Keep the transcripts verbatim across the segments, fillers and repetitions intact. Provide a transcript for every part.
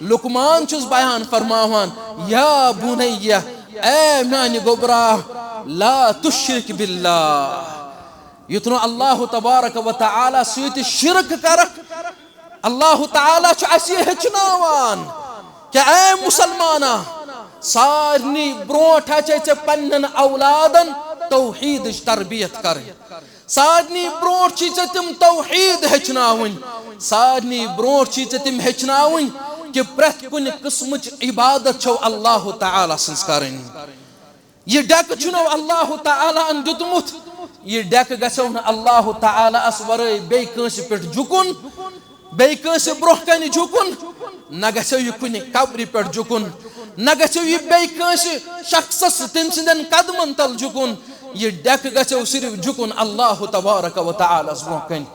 لقمان چھُس بیان فرماوان، یا بنیہ، اے میانہِ گوبرا، لا تشرک باللہ، یُتھ نہٕ اللہ تبارک و تعالیٰ سۭتۍ شرک کرکھ۔ اللہ تعالیٰ چھُ اَسہِ یہِ ہیٚچھناوان کہ اے مسلمانا، سارنٕے برونٛٹھ چھے ژےٚ پننٮ۪ن اولادن توحیدٕچ تربیت کرٕنۍ۔ سارنٕے برونٛٹھ چھے ژےٚ تِم توحید ہیٚچھناوٕنۍ۔ سارنٕے برونٛٹھ چھے ژےٚ تِم ہیٚچھناوٕنۍ کہ پرٛٮ۪تھ کُنہِ قٕسمٕچ عبادت چھو اللہ تعالیٰ سٕنٛز کرٕنۍ۔ یہِ ڈیکہٕ چھُنو اللہ تعالیٰ ہن دیُتمُت، یہِ ڈیکہٕ گژھو نہٕ اللہ تعالیٰ ہس ورٲے بیٚیہِ کٲنٛسہِ پٮ۪ٹھ جُکُن، بیٚیہِ کٲنٛسہِ برونٛہہ کنہِ جُکُن، نہ گژھو یہِ کُنہِ قبرِ پٮ۪ٹھ جُکُن، نہ گژھو یہِ بیٚیہِ کٲنٛسہِ شخصس تٔمۍ سٕنٛدٮ۪ن قدمن تل جُکُن۔ یہِ ڈیکہٕ گژھو صرف جُکُن اللہ تبارک و تعالیٰ ہس برونٛہہ کنہِ۔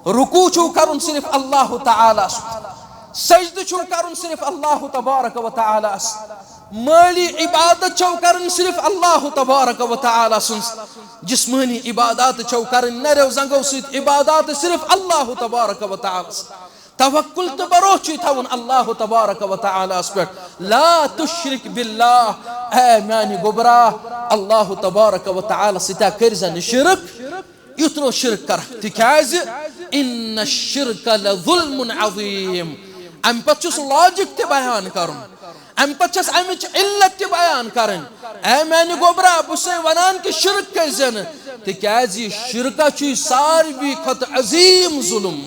رکوع چھُو کرُن صرف اللہ تعالیٰ ہس، سجدٕ چھُو کرُن صرف اللہ تبارک و تعالیٰ ہس، مٲلی عبادت چھو کرٕنۍ صرف اللہ تبارک و تعالیٰ سٕنٛز، جسمٲنی عبادات چھو کرٕنۍ، نریو زنگو سۭتۍ عبادات صرف اللہ تبارک و تعالیٰ سٕنٛز۔ توکل تہٕ بھروسہٕ چھُے تھاوُن اللہ تبارک و تعالیٰ ہس پٮ۪ٹھ۔ لا تشرک باللہ، اے میانہِ گوبرا، اللہ تبارک و تعالیٰ سۭتۍ کٔرۍ زِ نہٕ شرک۔ یُتھ نہٕ شرک کرکھ، تِکیازِ ان الشرک لظلم عظیم۔ امہِ پتہٕ چھُس logic تہِ بیان کرُن، امہِ پتہٕ چھس امِچ علت تہِ بیان کرٕنۍ۔ اے میانہِ گوبرا، بہٕ چھُسے ونان کہِ شرک کٔرۍ زِ نہٕ، تِکیازِ یہِ شرکا چھُے ساروی کھۄتہٕ عظیم ظلم۔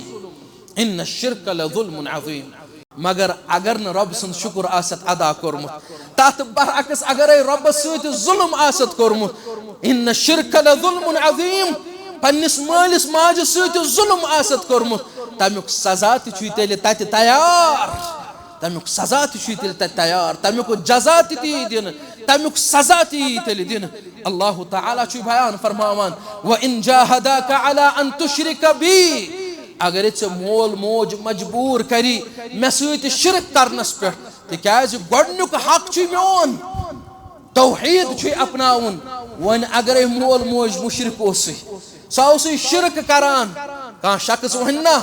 ان الشرک لظلم عظیم۔ مگر اگر نہٕ رۄب سُنٛد شُکُر آسٮ۪تھ ادا کوٚرمُت، تتھ برعکس اگرے رۄبس سۭتۍ ظلم آسٮ۪تھ کوٚرمُت، ان الشرک لظلم عظیم، پننِس مٲلِس ماجہِ سۭتۍ ظلم آسٮ۪تھ کوٚرمُت، تمیُک سزا تہِ چھُے تیٚلہِ تتہِ تیار، تمیُک سزا تہِ چھُے تیٚلہِ تتہِ تیار، تمیُک جزا تہِ تہِ یی دِنہٕ، تمیُک سزا تہِ یی تیٚلہِ دِنہٕ۔ اللہ تعالیٰ چھُ بیان فرماوان، وَإِن جَاهَدَاكَ عَلَىٰ أَن تُشْرِكَ بِي، اگرے ژےٚ مول موج مجبور کری مےٚ سۭتۍ شرک کرنس پٮ۪ٹھ، تِکیازِ گۄڈنیُک حق چھُے میون، توحید چھُے اپناوُن۔ وۄنۍ اگرے مول موج مشرک اوسُے، سُہ اوسُے شرک کران، کانٛہہ شخص وَنہِ نا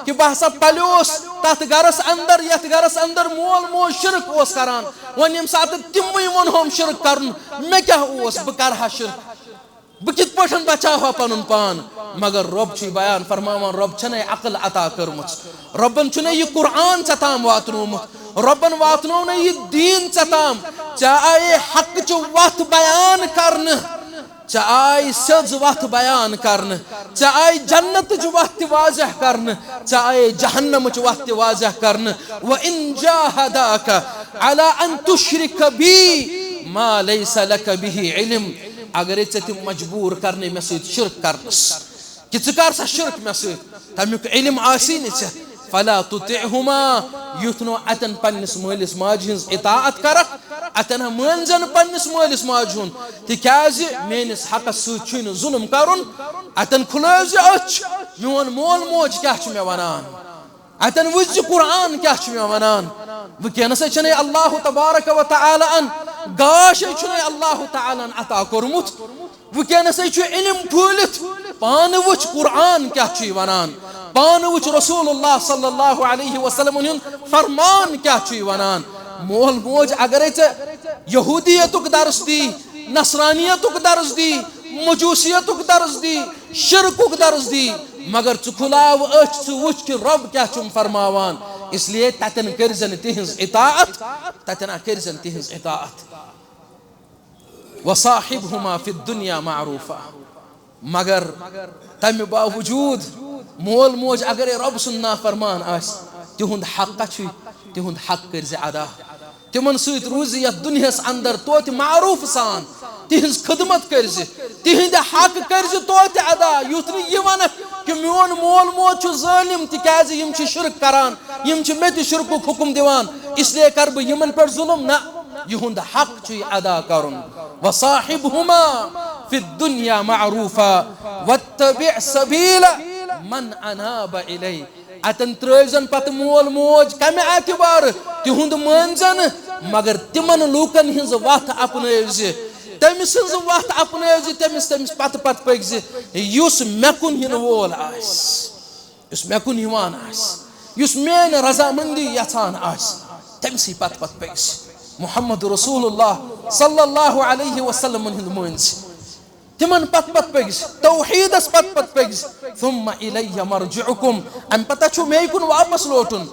کہِ بہٕ ہسا پلیوس تتھ گرس اندر، یتھ گرس اندر مول موج شرک اوس کران، وۄنۍ ییٚمہِ ساتہٕ تِموٕے ووٚنہوم شرک کرُن، مےٚ کیٛاہ اوس، بہٕ کرٕ ہا شرک، بہٕ کِتھ پٲٹھۍ بچاوٕ ہا پنُن پان؟ مگر رۄب چھُے بیان فرماوان، رۄب چھَنے عقل عطا کٔرمٕژ، رۄبن چھُنے یہِ قرآن ژےٚ تام واتنومُت، رۄبن واتنوو نے یہِ دیٖن ژےٚ تام، ژےٚ آیے حقٕچ وتھ بیان کرنہٕ۔ ژےٚ آیہِ سیٚز وتھ بیان کرنہٕ، ژےٚ آیہِ جنتٕچ وتھ تہِ واضح کرنہٕ، ژےٚ آیہِ جہنمٕچ وتھ تہِ واضح کرنہٕ۔ وَإِن جَاهَدَاكَ عَلَىٰ أَن تُشْرِكَ بِي مَا لَيْسَ لَكَ بِهِ عِلْمٌ، اگرے ژےٚ تِم مجبور کرنے مےٚ سۭتۍ شرک کرنس، کہِ ژٕ کر سا شرک مےٚ سۭتۍ، تمیُک علم آسی نہٕ ژےٚ، فلا تطعهما، یُتھ نہٕ اتٮ۪ن پننِس مٲلِس ماجہِ ہٕنٛز اطاعت کرکھ، اتٮ۪ن ہا مٲنۍ زن پننِس مٲلِس ماجہِ ہُنٛد، تِکیازِ میٲنِس حقس سۭتۍ چھُے نہٕ ظلم کرُن۔ اتٮ۪ن کھُلٲوۍ زِ أچھ، میون مول موج کیٛاہ چھُ مےٚ ونان، اتٮ۪ن وٕچھ زِ قرآن کیٛاہ چھُ مےٚ ونان۔ وٕنکیٚنسے چھُنے اللہ تبارک و تعالیٰ ہن گاش ہے چھُنے اللہ تعالیٰ ہن عطا کوٚرمُت۔ وٕنکیٚنَسٕے چھُ علم پھٲلِتھ، پانہٕ وٕچھ قرآن کیٛاہ چھُے وَنان، پانہٕ وٕچھ رسول اللہ صلی اللہ علیہ وسلمن ہُنٛد فرمان کیٛاہ چھُے وَنان۔ مول موج اگرے ژےٚ یہودیتُک درس دی، نصرانیتُک درس دی، مجوسیتُک درس دی، شرکُک درس دی، مگر ژٕ کھُلاو أچھ، ژٕ وٕچھ کہِ رۄب کیٛاہ چھُم فرماوان۔ اس لیے تَتٮ۪ن کٔرۍ زِ نہٕ تِہنٛز اطاعت، تَتٮ۪ن کٔرۍ زِ نہٕ تِہنٛز اطاعت۔ وصاحبهما في الدنيا معروفا۔ مگر تمہِ باوجود مول موج اگرے رۄب سُنٛد نافرمان آسہِ، تِہُنٛد حق چھُ، تِہُنٛد حق کٔرۍ زِ ادا۔ تِمن سۭتۍ روٗزِ یتھ دُنیاہس اندر توتہِ معروف سان، تِہنٛز خدمت کٔرۍ زِ، تِہنٛدِ حق کٔرۍ زِ توتہِ ادا۔ یُتھ نہٕ یہِ ونکھ کہِ میون مول موج چھُ ظٲلم، تِکیازِ یِم چھِ شرک کران، یِم چھِ مےٚ تہِ شرکُک حکم دِوان، اس لیے کرٕ بہٕ یِمن پٮ۪ٹھ ظلم۔ نہ، یِہُنٛد حق چھُ یہِ ادا کرُن۔ وصاحبهما في الدنيا معروفا واتبع سبيل من أناب إلي۔ اتن ترٲوۍ زن پتہٕ مول موج کمہِ اعتبارٕ، تِہُنٛد مٲنۍ زن، مگر تِمن لوٗکن ہٕنٛز وتھ اپنٲوۍ زِ، تٔمۍ سٕنٛز وتھ اپنٲوۍ زِ، تٔمِس، تٔمِس پتہٕ پتہٕ پٔکۍ زِ، یُس مےٚ کُن یِنہٕ وول آسہِ۔ یُس مےٚ کُن یِوان آسہِ، یُس میٲنۍ رضامندی یژھان آسہِ، تٔمۍ سٕے پتہٕ پتہٕ پٔکۍ زِ، محمد رسول اللہ صلی اللہ علیہ وسلمن ہُنٛد مٲنۍ زِ، تِمن پتہٕ پتہٕ پٔکۍ زِ، توحیٖدس پتہٕ پتہٕ پٔکۍ زِ۔ ثم الی مرجعکم، امہِ پتہٕ چھُ مے کُن واپس لوٹُن۔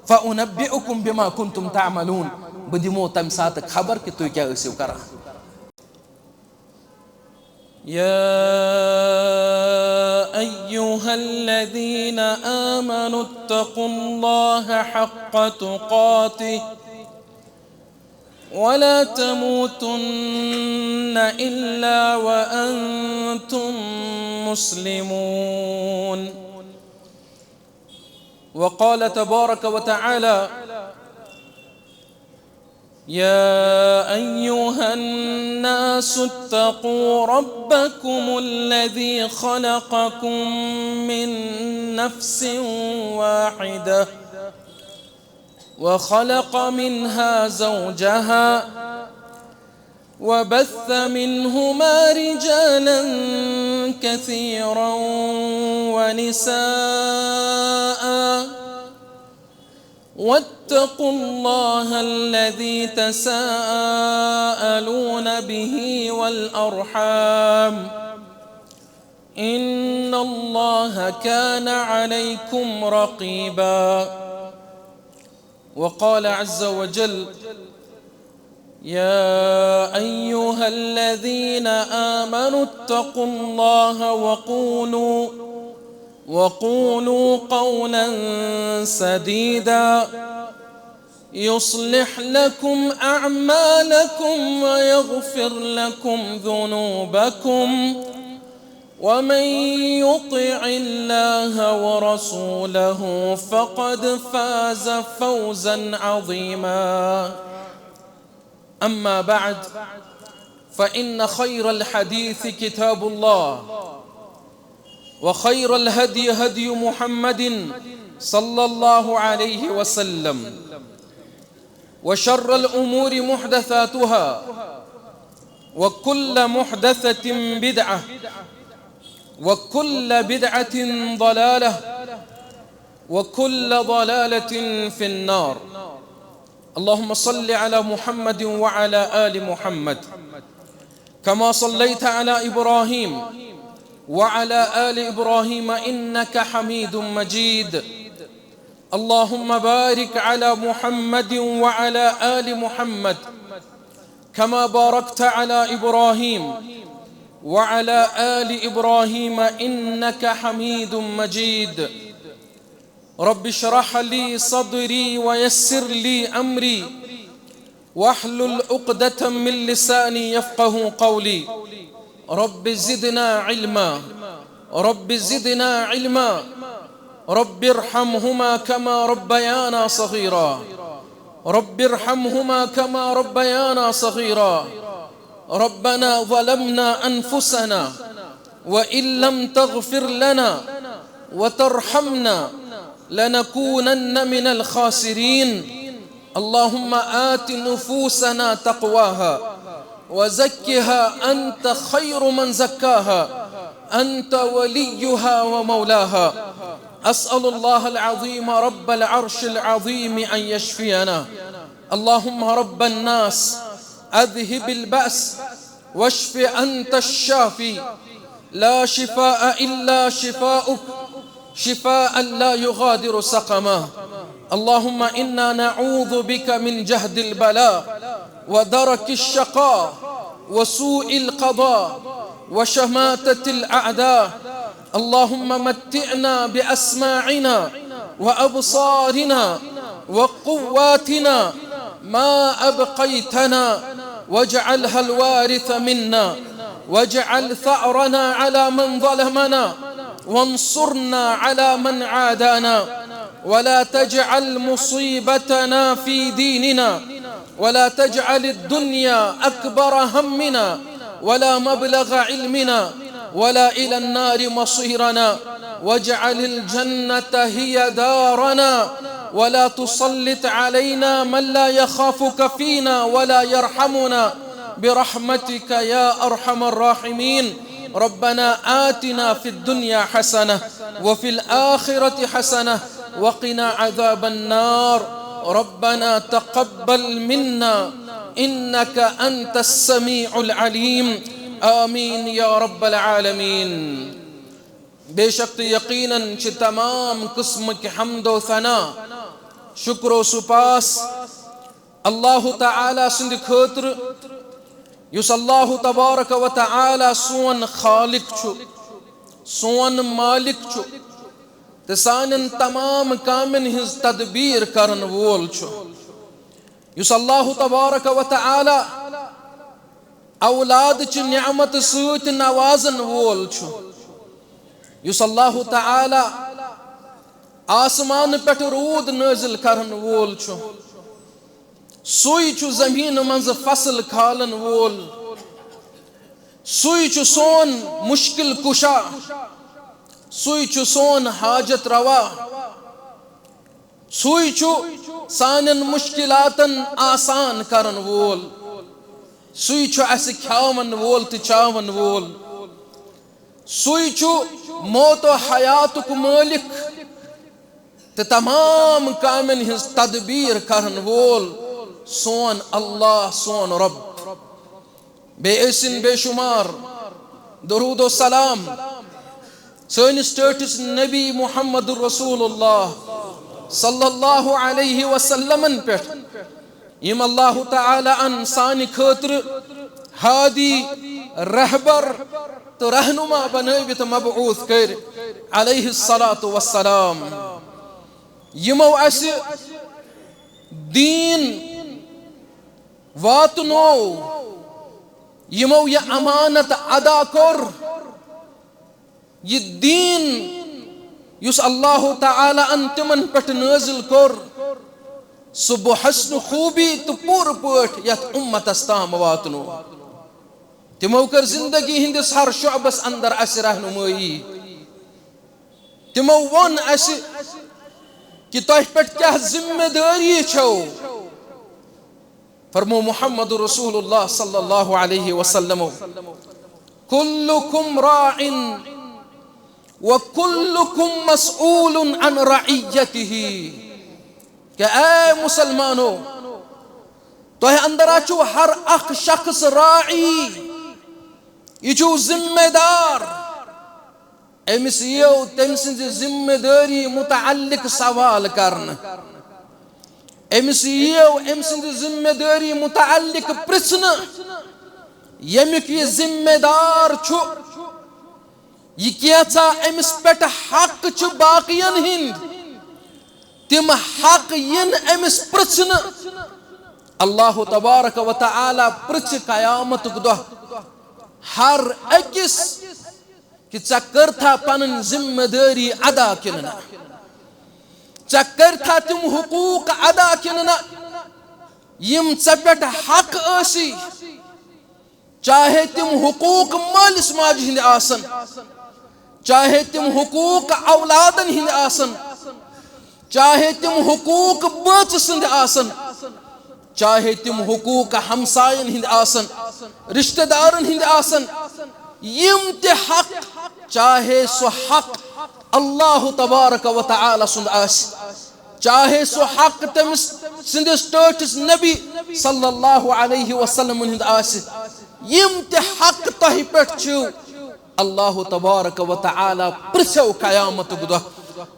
فانبئکم بما کنتم تعملون، بہٕ دِمو تمہِ ساتہٕ خبر کہِ تُہۍ کیٛاہ ٲسِو کران۔ يا أيها الذين آمنوا اتقوا الله حق تقاته ولا تموتن إلا وأنتم مسلمون. وقال تبارك وتعالى: يا أيها الناس اتقوا ربكم الذي خلقكم من نفس واحدة وخلق منها زوجها وبث منهما رجالا كثيرا ونساء واتقوا الله الذي تساءلون به والأرحام إن الله كان عليكم رقيبا. وقال عز وجل: يا أيها الذين آمنوا اتقوا الله وقولوا وقولوا قولا سديدا يصلح لكم أعمالكم ويغفر لكم ذنوبكم ومن يطع الله ورسوله فقد فاز فوزا عظيما. أما بعد، فإن خير الحديث كتاب الله، وخير الهدي هدي محمد صلى الله عليه وسلم، وشر الأمور محدثاتها، وكل محدثة بدعة، وكل بدعة ضلالة، وكل ضلالة في النار. اللهم صل على محمد وعلى آل محمد كما صليت على إبراهيم وعلى آل إبراهيم إنك حميد مجيد. اللهم بارك على محمد وعلى آل محمد كما باركت على إبراهيم وعلى آل إبراهيم إنك حميد مجيد. رب اشرح لي صدري ويسر لي أمري واحلل عقدة من لساني يفقه قولي. رب زدنا علما، رب زدنا علما، رب ارحمهما كما ربيانا صغيرا، رب ارحمهما كما ربيانا صغيرا. ربنا ظلمنا أنفسنا وإن لم تغفر لنا وترحمنا لنكونن من الخاسرين. اللهم آت نفوسنا تقواها وزكها أنت خير من زكاها أنت وليها ومولاها. أسأل الله العظيم رب العرش العظيم أن يشفينا. اللهم رب الناس أذهب البأس واشف أنت الشافي لا شفاء إلا شفاؤك شفاء لا يغادر سقما. اللهم إنا نعوذ بك من جهد البلاء ودرك الشقاء وسوء القضاء وشماتة الأعداء. اللهم متعنا بأسماعنا وأبصارنا وقواتنا ما أبقيتنا واجعلها الوارث منا واجعل ثأرنا على من ظلمنا وانصرنا على من عادانا ولا تجعل مصيبتنا في ديننا ولا تجعل الدنيا أكبر همنا ولا مبلغ علمنا ولا إلى النار مصيرنا واجعل الجنة هي دارنا ولا تسلط علينا من لا يخافك فينا ولا يرحمنا برحمتك يا أرحم الراحمين. ربنا آتنا في الدنيا حسنة وفي الآخرة حسنة وقنا عذاب النار. ربنا تقبل منا إنك أنت السميع العليم. آمين يا رب العالمين. بے شک تہٕ یقیناً چھِ تمام قٕسمٕکۍ حمد و ثنا، شکر و سپاس اللہ تعالیٰ سٕنٛدِ خٲطرٕ، یُس اللہ تبارک و تعالیٰ سون خالق چھُ، سون مالک چھُ، تہٕ سانٮ۪ن تمام کامٮ۪ن ہٕنٛز تدبیر کرن وول چھُ، یُس اللہ تبارک و تعالیٰ اولاد چہِ نعمت سۭتۍ نوازن وول چھُ، یُس اللہ تعالیٰ آسمان پٮ۪ٹھ روٗد نٲزِل کرن وول چھُ، سُے چھُ زمین منٛز فصل کھالن وول، سُے چھُ سون مشکل کشا، سُے چھُ سون حاجت روا، سُے چھُ سانٮ۪ن مشکلاتن آسان کرن وول، سُے چھُ اسہِ کھیاون وول تہٕ چاون وول، سُے چھُ موت و حیاتُک مٲلِک تہٕ تمام کامٮ۪ن ہٕنٛز تدبیر کرن وول سون اللہ، سون رب۔ بیٚیہِ ٲسِن بے شمار درود و سلام سٲنِس ٹٲٹھِس نبی محمد رسول اللہ صلی اللہ علیہ وسلمن پٮ۪ٹھ، یِم اللہ تعالیٰ ہن سانہِ خٲطرٕ ہادی، رہبر تہٕ رہنما بنٲوِتھ مبعوث کٔرۍ، علیہ الصلوۃ والسلام۔ یِمو اسہِ دیٖن واتنوو، یِمو یہِ امانت ادا کوٚر، یہِ دیٖن یُس اللہ تعالیٰ ہن تِمن پٮ۪ٹھ نٲزِل کوٚر، سُہ بحسن خوٗبی تہٕ پوٗرٕ پٲٹھۍ یتھ اُمتس تام واتنوو۔ تِمو کٔر زندگی ہٕنٛدِس ہر شعبس اندر اسہِ رہنمٲیی۔ تِمو ووٚن اسہِ کہِ تۄہہِ پٮ۪ٹھ کیٛاہ ذمہ دٲری چھو۔ فرمو محمد رسول اللہ صلی اللہ علیہ وسلم، "کلکم راع وکلکم مسئول عن رعیتہ"۔ کہ اے مسلمانو، تۄہہِ اندرا چھُو ہر اکھ شخص راعی، یہِ چھُو ذمہ دار۔ أمِس یِیو تٔمۍ سٕنٛزِ ذمہ دٲری متعلق سوال کرنہٕ۔ أمِس یِیو أمۍ سٕنٛزِ ذمہ دٲری متعلق پرژھنہٕ۔ ییٚمیُک یہِ ذمہ دار چھُ، یہِ کینٛژھا أمِس پٮ۪ٹھ حق چھِ باقین ہٕنٛدۍ، تِم حق یِن أمِس پرژھنہٕ۔ اللہ تبارک و تعالیٰ پرژھِ قیامتُک دۄہ ہر أکِس کہِ ژےٚ کٔرتھا پنٕنۍ ذمہ دٲری ادا کِنہٕ نہ؟ ژےٚ کٔرتھا تِم حقوق ادا کِنہٕ نہ، یِم ژےٚ پٮ۪ٹھ حق ٲسی؟ چاہے تِم حقوق مٲلِس ماجہِ ہٕنٛدۍ آسن، چاہے تِم حقوق اولادن ہٕنٛدۍ آسن، چاہے تِم حقوق بٲژٕ سٕنٛدۍ آسن، چاہے تِم حقوق ہمساین ہٕنٛدۍ آسن، رشتہٕ دارن ہٕنٛدۍ آسن، یِم تہِ حق، چاہے سُہ حق اللہ تبارک و تعالیٰ سُنٛد آسہِ، چاہے سُہ حق تٔمِس سٕنٛدِس ٹٲٹھِس نبی صلی اللہ علیہ وسلم ہُنٛد آسہِ، یِم تہِ حق تۄہہِ پٮ۪ٹھ چھِو، اللہ تبارک و تعالیٰ پرژھیو قیامتُک دۄہ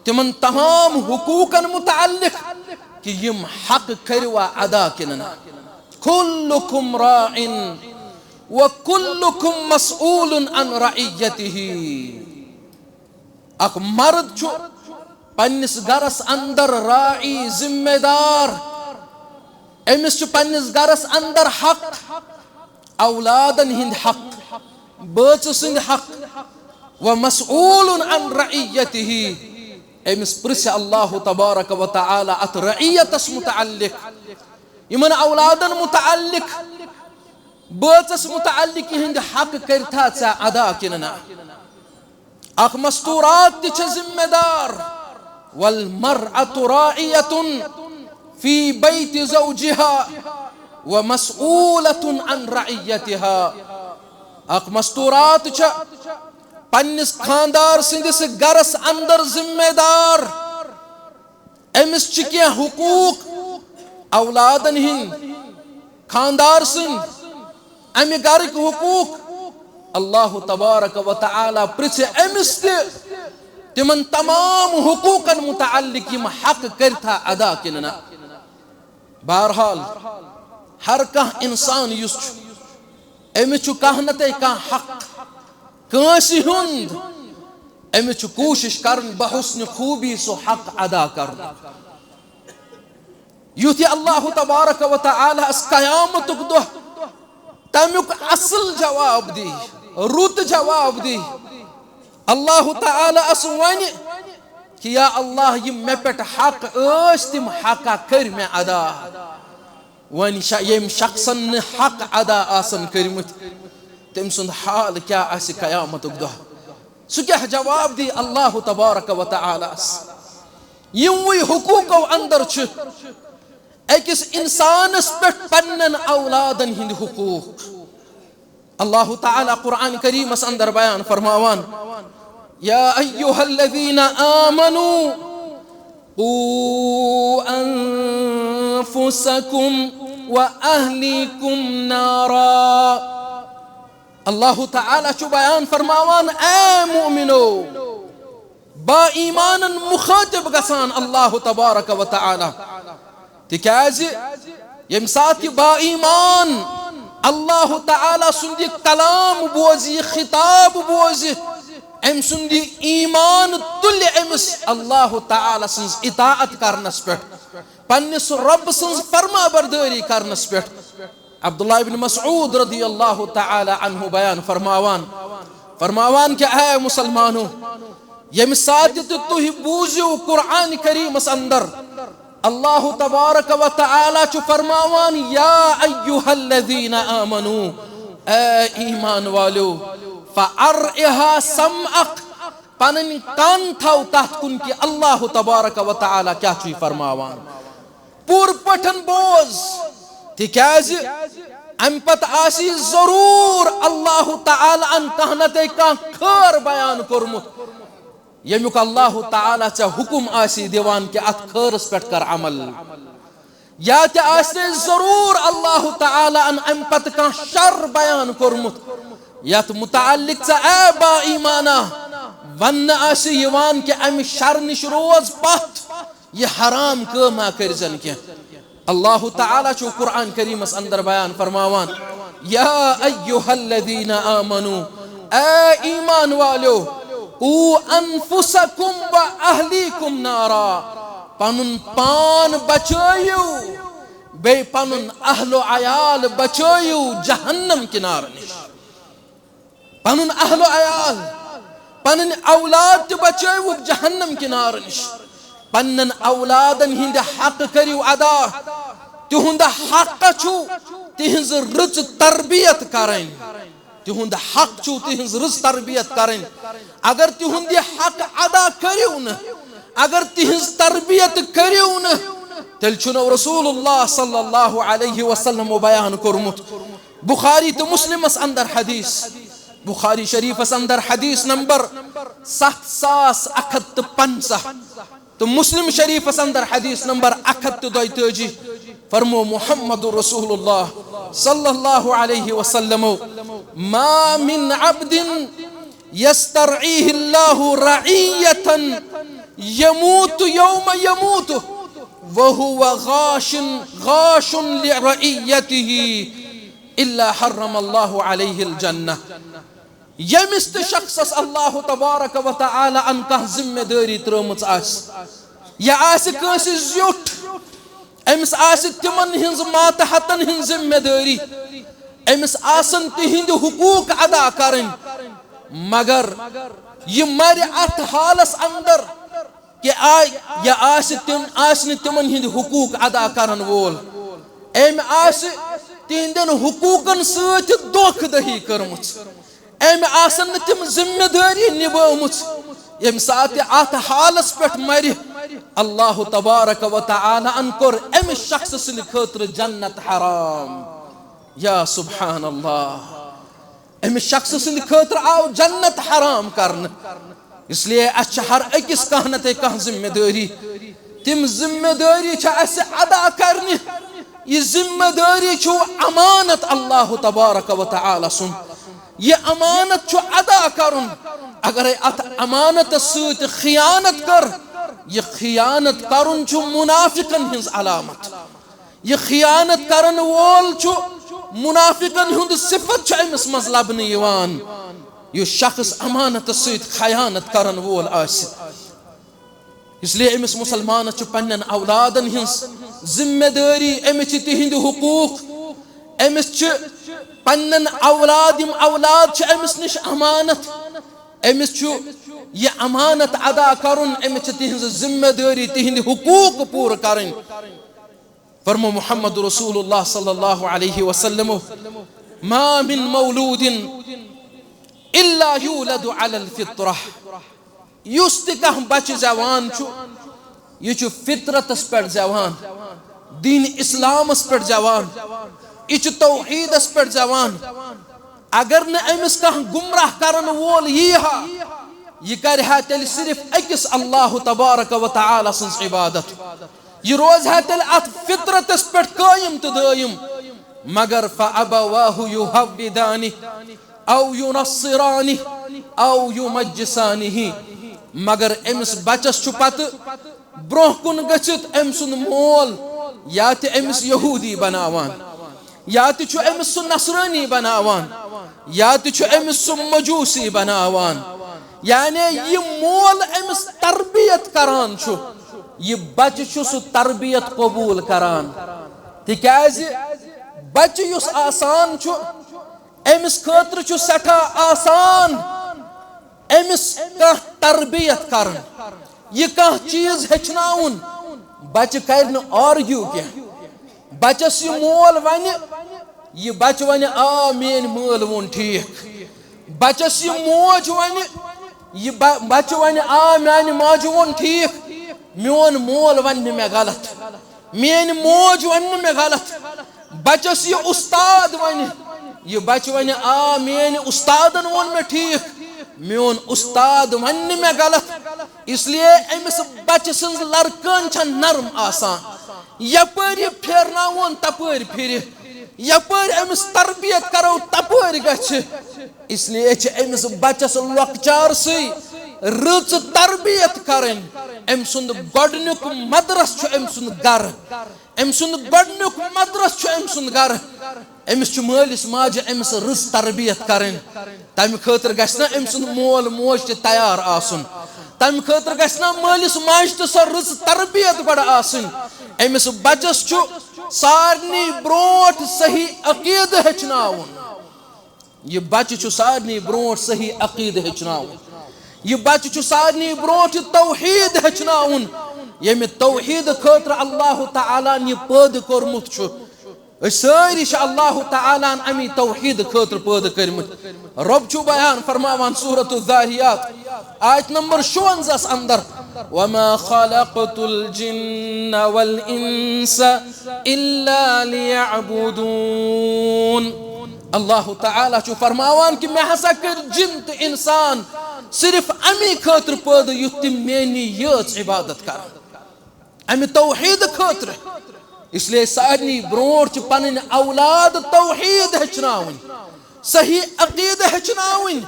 تِمن تمام حقوقن متعلق کہِ یِم حق کٔروا ادا کِنہٕ نہ۔ کلکم راع وکلکم مسئول عن رعیتہ۔ اکھ مرد چھُ پننِس گرس اندر راعی، ذمہ دار۔ أمِس چھُ پننِس گرس اندر حق، اولادن ہٕنٛدۍ حق، بٲژٕ سٕنٛدۍ حق۔ ومسئول عن رعیتہ، أمِس پرژھِ اللہ تبارک و تعالیٰ اتھ رعیتس متعلق، یِمن اولادن متعلق، بٲژس متعلق، یِہنٛدۍ حق کٔرتھا ژےٚ ادا کِنہٕ نہ؟ اکھ مستورات تہِ چھےٚ ذمہ دار۔ والمرأة راعية في بيت زوجها ومسؤولة عن رعيتها۔ اکھ مستورات چھےٚ پننِس خاندار سٕنٛدِس گرس اندر ذمہ دار۔ أمِس چھِ کینٛہہ حقوق، اولادن ہٕنٛدۍ، خاندار سٕنٛدۍ، امہِ گرٕکۍ حقوق۔ اللہ تبارک و تعالیٰ پرژھِ أمِس تہِ تِمن تمام حقوقن متعلق، یِم حق کٔرتھا ادا کِنہٕ نہ۔ بہرحال، ہر کانٛہہ انسان یُس چھُ، أمِس چھُ کانٛہہ نتہٕ کانٛہہ حق کٲنٛسہِ ہُنٛد، أمِس چھُ کوٗشِش کرٕنۍ بحسن خوٗبی سُہ حق ادا کرُن۔ یُتھ یہِ اللہ تبارک و تعالیٰ ہس قیامتُک دۄہ تمیُک اصل جواب دی، رُت جواب دی۔ اللہ تعالیٰ ہس ونہِ کہ یا اللہ، یِم مےٚ پٮ۪ٹھ حق ٲسۍ، تِم حقا کٔرۍ مےٚ ادا۔ وۄنۍ شا-، ییٚمۍ شخصن نہٕ حق ادا آسن کٔرمٕتۍ، تٔمۍ سُنٛد حال کیٛاہ آسہِ قیامتُک دۄہ؟ سُہ کیٛاہ جواب دی اللہ تبارک و تعالیٰ ہس؟ یِموٕے حقوقو اندر چھِ أکِس انسانس پٮ۪ٹھ پننٮ۪ن اولادن ہٕنٛدۍ حقوق۔ اللہ تعالیٰ قرآن کریمس اندر بیان فرماوان، یا ایھا الذین آمنوا قوا انفسکم و اہلیکم نارا۔ اللہ تعالیٰ چھُ بیان فرماوان، اے مومنو، با ایمانن مخاطب گژھان اللہ تبارک و تعالیٰ۔ تِکیازِ ییٚمہِ ساتہٕ یہِ با ایمان اللہ تعالیٰ سُنٛد یہِ کلام بوزِ، یہِ خطاب بوزِ، أمۍ سُنٛد یہِ ایمان تُلہِ أمِس اللہ تعالیٰ سٕنٛز اطاعت کرنس پٮ۪ٹھ، پننِس رۄب سٕنٛز فرما بردٲری کرنس پٮ۪ٹھ۔ عبداللہ ابن مسعود رضی اللہ تعالیٰ عنہ بیان فرماوان، فرماوان کہ اے مسلمانو، ییٚمہِ ساتہٕ تہِ تُہۍ بوٗزِو قرآن کریمس اندر اللہ تبارک و تعالیٰ چھُ فرماوان، یا ایھا الذین آمنو، اے ایمان والیو، فارعها سمعک، پنٕنۍ کن تھاو تتھ کُن کہ اللہ تبارک و تعالیٰ کیٛاہ چھُ یہِ فرماوان۔ پوٗرٕ پٲٹھۍ بوز، تِکیازِ امہِ پتہٕ آسہِ ضروٗر اللہ تعالیٰ ہن کانٛہہ نتہٕ کانٛہہ خٲر بیان کوٚرمُت، ییٚمیُک اللہ تعالیٰ ژےٚ حُکم آسی دِوان کہِ اتھ خٲرس پٮ۪ٹھ کر عمل، یا تہِ آسہِ ضروٗر اللہ تعالیٰ ہن امہِ پتہٕ کانٛہہ شر بیان کوٚرمُت، یتھ متعلق ژےٚ، اے با ایمانا، وننہٕ آسہِ یِوان کہِ امہِ شر نِش روز پتھ، یہِ حرام کٲم ما کٔرزٮ۪ن کینٛہہ۔ اللہ تعالیٰ چھُ قرآن کریمس اندر بیان فرماوان، یا ایھا الذین آمنو، اے ایمان والیو، قوا انفسکم و اہلیکم نارا، پنُن پان بچٲیِو، بیٚیہِ پنُن اہل و عیال بچٲیِو جہنم کہِ نارٕ نِش۔ پنُن اہل و عیال، پنٕنۍ اولاد تہِ بچٲوُکھ جہنم کہِ نارٕ نِش۔ پننٮ۪ن اولادن ہٕنٛدِ حق کٔرِو ادا۔ تِہُنٛد حق چھُ تِہنٛز رٕژ تربیت کرٕنۍ۔ تِہُنٛد حق چھُ تِہنٛز رٕژ تربیت کرٕنۍ۔ اگر تِہُنٛد یہِ حق ادا کٔرِو نہٕ، اگر تِہنٛز تربیت کٔرِو نہٕ، تیٚلہِ چھُنہٕ رسول اللہ صلی اللہ علیہ وسلمو بیان کوٚرمُت۔ بخاری تہٕ مسلمس اندر حدیث، بخاری شریفس اندر حدیث نمبر ستھ ساس اکھ ہتھ تہٕ پنٛژاہ، تہٕ مسلم شریفس اندر حدیث نمبر اکھ ہتھ تہٕ دۄیتٲجی۔ فرمو محمد رسول اللہ صلی اللہ علیہ وسلم، ما من عبد یسترعیہ اللہ رعیة یموت یوم یموت وهو غاش، غاش لرعیته الا حرم اللہ علیہ الجنہ۔ ییٚمِس تہِ شخصس اللہ تبارک و تعالیٰ ان کانٛہہ ذمہ دٲری ترٲومٕژ آسہِ، یا آسہِ کٲنٛسہِ زیُٹھ، أمِس آسہِ تِمن ہٕنٛز ماتحتن ہٕنٛز ذمہ دٲری، أمِس آسن تِہنٛدِ حقوٗق ادا کرٕنۍ، مگر یہِ مرِ اتھ حالس اندر کہ آ-، یہِ آسہِ تِم، آسہِ نہٕ تِمن ہٕنٛدۍ حقوٗق ادا کرن وول، أمۍ آسہِ تِہنٛدٮ۪ن حقوٗقن سۭتۍ دھوکہٕ دٔہی کٔرمٕژ، أمۍ آسن نہٕ تِم ذمہ دٲری نِبٲومٕژ، ییٚمہِ ساتہٕ یہِ اتھ حالس پٮ۪ٹھ مرِ، اللہ تبارک و تعالیٰ ہن کوٚر أمِس شخص سٕنٛدِ خٲطرٕ جنت حرام۔ یا سبحان اللہ، أمِس شخص سٕنٛدِ خٲطرٕ آو جنت حرام کرنہٕ۔ اس لیے اسہِ چھِ ہر أکِس کانٛہہ نتہٕ کانٛہہ ذمہ دٲری۔ تِم ذمہ دٲری چھِ اَسہِ ادا کرنہِ۔ یہِ ذمہ دٲری چھُ امانت اللہ تبارک و تعالیٰ سُنٛد۔ یہِ امانت چھُ ادا کرُن۔ اگرے اتھ امانتس سۭتۍ خیانت کٔر، یہِ خیانت کرُن چھُ منافقن ہٕنٛز علامت۔ یہِ خیانت کرن وول چھُ، منافقن ہُنٛد صفت چھُ أمِس منٛز لبنہٕ یِوان۔ یُس شخص امانتس سۭتۍ خیانت کرن وول آسہِ، اس لیے أمِس مسلمانس چھِ پننٮ۪ن اولادن ہٕنٛز ذمہ دٲری، أمِس چھِ تِہنٛدۍ حقوٗق، أمِس چھِ پننٮ۪ن اولاد، یِم اولاد چھِ أمِس نِش امانت، أمِس چھُ یہِ امانت ادا کرُن، أمِس چھِ تِہنٛز ذمہ دٲری، تِہنٛدۍ حقوٗق پوٗرٕ کرٕنۍ۔ فرمو محمد رسول اللہ صلی اللہ علیہ وسلم، ما من مولود الا یولد علی الفطرہ۔ یُس تہِ کانٛہہ بچہِ زٮ۪وان چھُ، یہِ چھُ فطرتس پٮ۪ٹھ زٮ۪وان، دین اسلامس پٮ۪ٹھ زٮ۪وان، یہِ چھُ توحیدس پٮ۪ٹھ زٮ۪وان۔ اگر نہٕ أمِس کانٛہہ گمراہ کرن وول یی ہا، یہِ کرِ ہا تیٚلہِ صرف أکِس اللہ تبارک و تعالیٰ سٕنٛز عبادت۔ یہِ روزِ ہا تیٚلہِ اتھ فطرتس پٮ۪ٹھ قٲیِم تہٕ دٲیِم۔ مگر فَأَبَوَاهُ يُهَوِّدَانِهِ أَوْ يُنَصِّرَانِهِ أَوْ يُمَجِّسَانِهِ۔ مگر أمِس بچس چھُ پتہٕ برونٛہہ کُن گٔژھِتھ أمۍ سُنٛد مول یا تہِ أمِس یہودی بناوان، یا تہِ چھُ أمِس سُہ نصرٲنی بناوان، یا تہِ چھُ أمِس سُہ مجوسی بناوان۔ یعنی یہِ مول أمِس تربیت کران چھُ، یہِ بچہِ چھُ سُہ تربیت قبول کران۔ تِکیازِ بچہِ یُس آسان چھُ، أمِس خٲطرٕ چھُ سٮ۪ٹھاہ آسان أمِس کانٛہہ تربیت کرُن، یہِ کانٛہہ چیٖز ہیٚچھناوُن۔ بچہِ کرِ نہٕ آرگیو کینٛہہ۔ بچس یہِ مول ونہِ، یہِ بچہِ ونہِ، "آ، میٲنۍ مٲل ووٚن ٹھیٖک۔" بچس یہِ موج ونہِ، یہِ ب-، بچہِ ونہِ، "آ، میانہِ ماجہِ ووٚن ٹھیٖک، میون مول ونہِ نہٕ مےٚ غلط، میٲنۍ موج ونہِ نہٕ مےٚ غلط۔" بچس یہِ استاد ونہِ، یہِ بچہِ ونہِ، "آ، میٲنۍ استادن ووٚن مےٚ ٹھیٖک، میون استاد ونہِ نہٕ مےٚ غلط۔" اس لیے أمِس بچہِ سٕنٛز لرکٲنۍ چھےٚ نرم آسان، یپٲرۍ یہِ پھیرناوون تپٲرۍ پھرِ، یپٲرۍ أمِس تربیت کرو تپٲرۍ گژھِ۔ اس لیے چھِ أمِس بچس لۄکچارسٕے رٕژ تربیت کرٕنۍ۔ أمۍ سُنٛد گۄڈٕنیُک مدرس چھُ أمۍ سُنٛد گرٕ۔ أمۍ سُنٛد گۄڈٕنیُک مدرس چھُ أمۍ سُنٛد گرٕ۔ أمِس چھُ مٲلِس ماجہِ أمِس رٕژ تربیت کرٕنۍ۔ تمہِ خٲطرٕ گژھِ نا أمۍ سُنٛد مول موج تہِ تیار آسُن۔ تمہِ خٲطرٕ گژھِ نا مٲلِس ماجہِ تہِ سۄ رٕژ تربیت گۄڈٕ آسٕنۍ۔ أمِس بچس چھُ سارنٕے برونٛٹھ صحیح عقیدٕ ہیٚچھناوُن۔ یہِ بچہِ چھُ سارنٕے برونٛٹھ صحیح عقیدٕ ہیٚچھناوُن۔ یہِ بچہِ چھُ سارنٕے برونٛٹھ یہِ توحیٖد ہیٚچھناوُن، ییٚمہِ توحیٖد خٲطرٕ اللہ تعالیٰ ہن یہِ پٲدٕ کوٚرمُت چھُ۔ أسۍ سٲری چھِ اللہ تعالیٰ ہن اَمی توحیٖد خٲطرٕ پٲدٕ کٔرمٕتۍ۔ رۄب چھُ بیان فرماوان سورۃ الذاریات، آیت نمبر شُوَنزاہَس اندر، "وما خلقت الجن والانس الا لیعبدون۔" اللہ تعالیٰ چھُ فرماوان کہِ مےٚ ہسا کٔرۍ جِن تہٕ اِنسان صرف اَمی خٲطرٕ پٲدٕ یُتھ تِم میٛٲنی یٲژ عبادت کرن، اَمہِ توحیٖد خٲطرٕ۔ اس لیے سارنٕے برونٛٹھ چھُ پنٕنۍ اولاد توحیٖد ہیٚچھناوٕنۍ، صحیح عقیٖدٕ ہیٚچھناوٕنۍ۔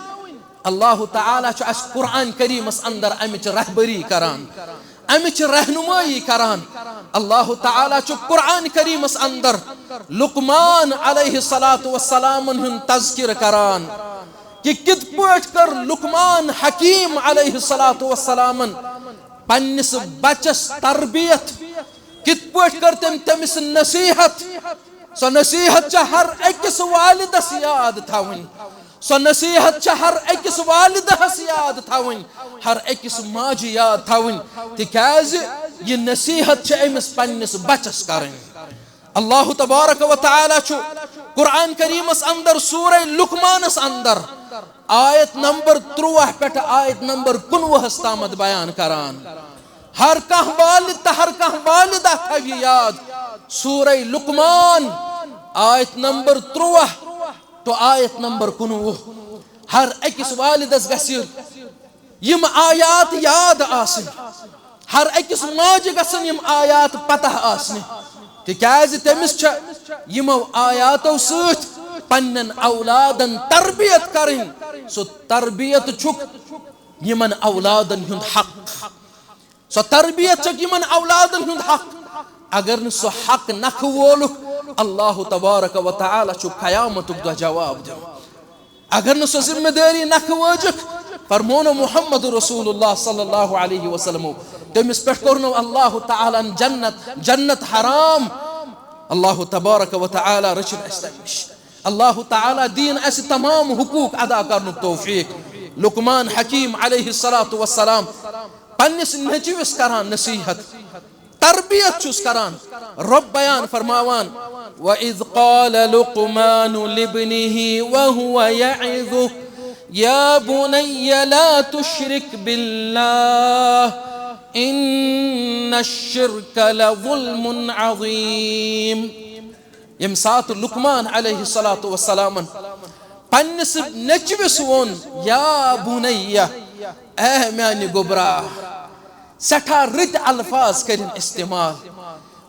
اللہ تعالیٰ چھُ اَسہِ قرآن کریٖمس اندر اَمِچ رہبری کران، اَمِچ رہنمٲیی کران۔ اللہ تعالیٰ چھُ قرآن کریٖمس اندر لقمان علیہ الصلوۃ والسلامن ہُنٛد تذکرٕ کران کہِ کِتھ پٲٹھۍ کٔر لقمان حکیم علیہ الصلوۃ والسلامن پننِس بچس تربیت، کِتھ پٲٹھۍ کٔر تٔمۍ تٔمِس نصیحت۔ سۄ نصیحت چھےٚ ہر أکِس والدس یاد تھاوٕنۍ۔ سۄ نصیحت چھےٚ ہر أکِس والدہس یاد تھاوٕنۍ، ہر أکِس ماجہِ یاد تھاوٕنۍ، تِکیازِ یہِ نصیحت چھےٚ أمِس پننِس بچس کرٕنۍ۔ اللہ تبارک و تعالیٰ چھُ قرآن کریٖمس اندر سورہ لقمانس اندر آیت نمبر تُرٛواہ پٮ۪ٹھ آیت نمبر کُنوُہس تامتھ بیان کران۔ ہر کانٛہہ والد تہٕ ہر کانٛہہ والدہ تھاوِ یاد، سورہ لقمان، آیت نمبر تُرٛواہ تو آیت نمبر کُنوُہ۔ ہر أکِس والدس گژھِ یِم آیات یاد آسٕنۍ۔ ہر أکِس ماجہِ گژھن یِم آیات پتہ آسنہِ، تِکیازِ تٔمِس چھےٚ یِمو آیاتو سۭتۍ پننٮ۪ن اولادن تربیت کرٕنۍ۔ سُہ تربیت چھُکھ یِمن اولادن ہُنٛد حق۔ سۄ تربیت چھکھ یِمن اولادن ہُنٛد حق۔ اگر نہٕ سُہ حق نکھٕ وولُکھ، اللہ تبارک و تعالیٰ چھُ قیامتُک دۄہ جواب دِوان۔ اگر نہٕ سۄ ذمہ دٲری نکھٕ وٲجِکھ، فرمونو محمد رسول اللہ صلی اللہ علیہ وسلمو، تٔمِس پٮ۪ٹھ کوٚرنو اللہ تعالیٰ ہن جنت، جنت حرام۔ اللہ تبارک و تعالیٰ رٔچھِن اَسہِ تَمہِ نِش۔ اللہ تعالیٰ دِیِن اَسہِ تمام حقوق ادا کرنُک توفیق۔ لقمان حکیم علیہ الصلوۃ والسلام پننِس نیٚچوِس کران نصیحت، تربیت چھُس کران۔ رب بیان فرماوان، وَإِذْ قَالَ لُقْمَانُ لِابْنِهِ وَهُوَ يَعِظُهُ يَا بُنَيَّ لَا تُشْرِكْ بِاللَّهِ إِنَّ الشِّرْكَ لَظُلْمٌ عَظِيمٌ۔ ییٚمہِ ساتہٕ لقمان علیہ الصلوۃ والسلامن پننِس نیٚچوِس ووٚن، یا بُنَیَّ، اے میانہِ گوٚبرا، سٮ۪ٹھاہ رٕتۍ الفاظ کٔرِن استعمال،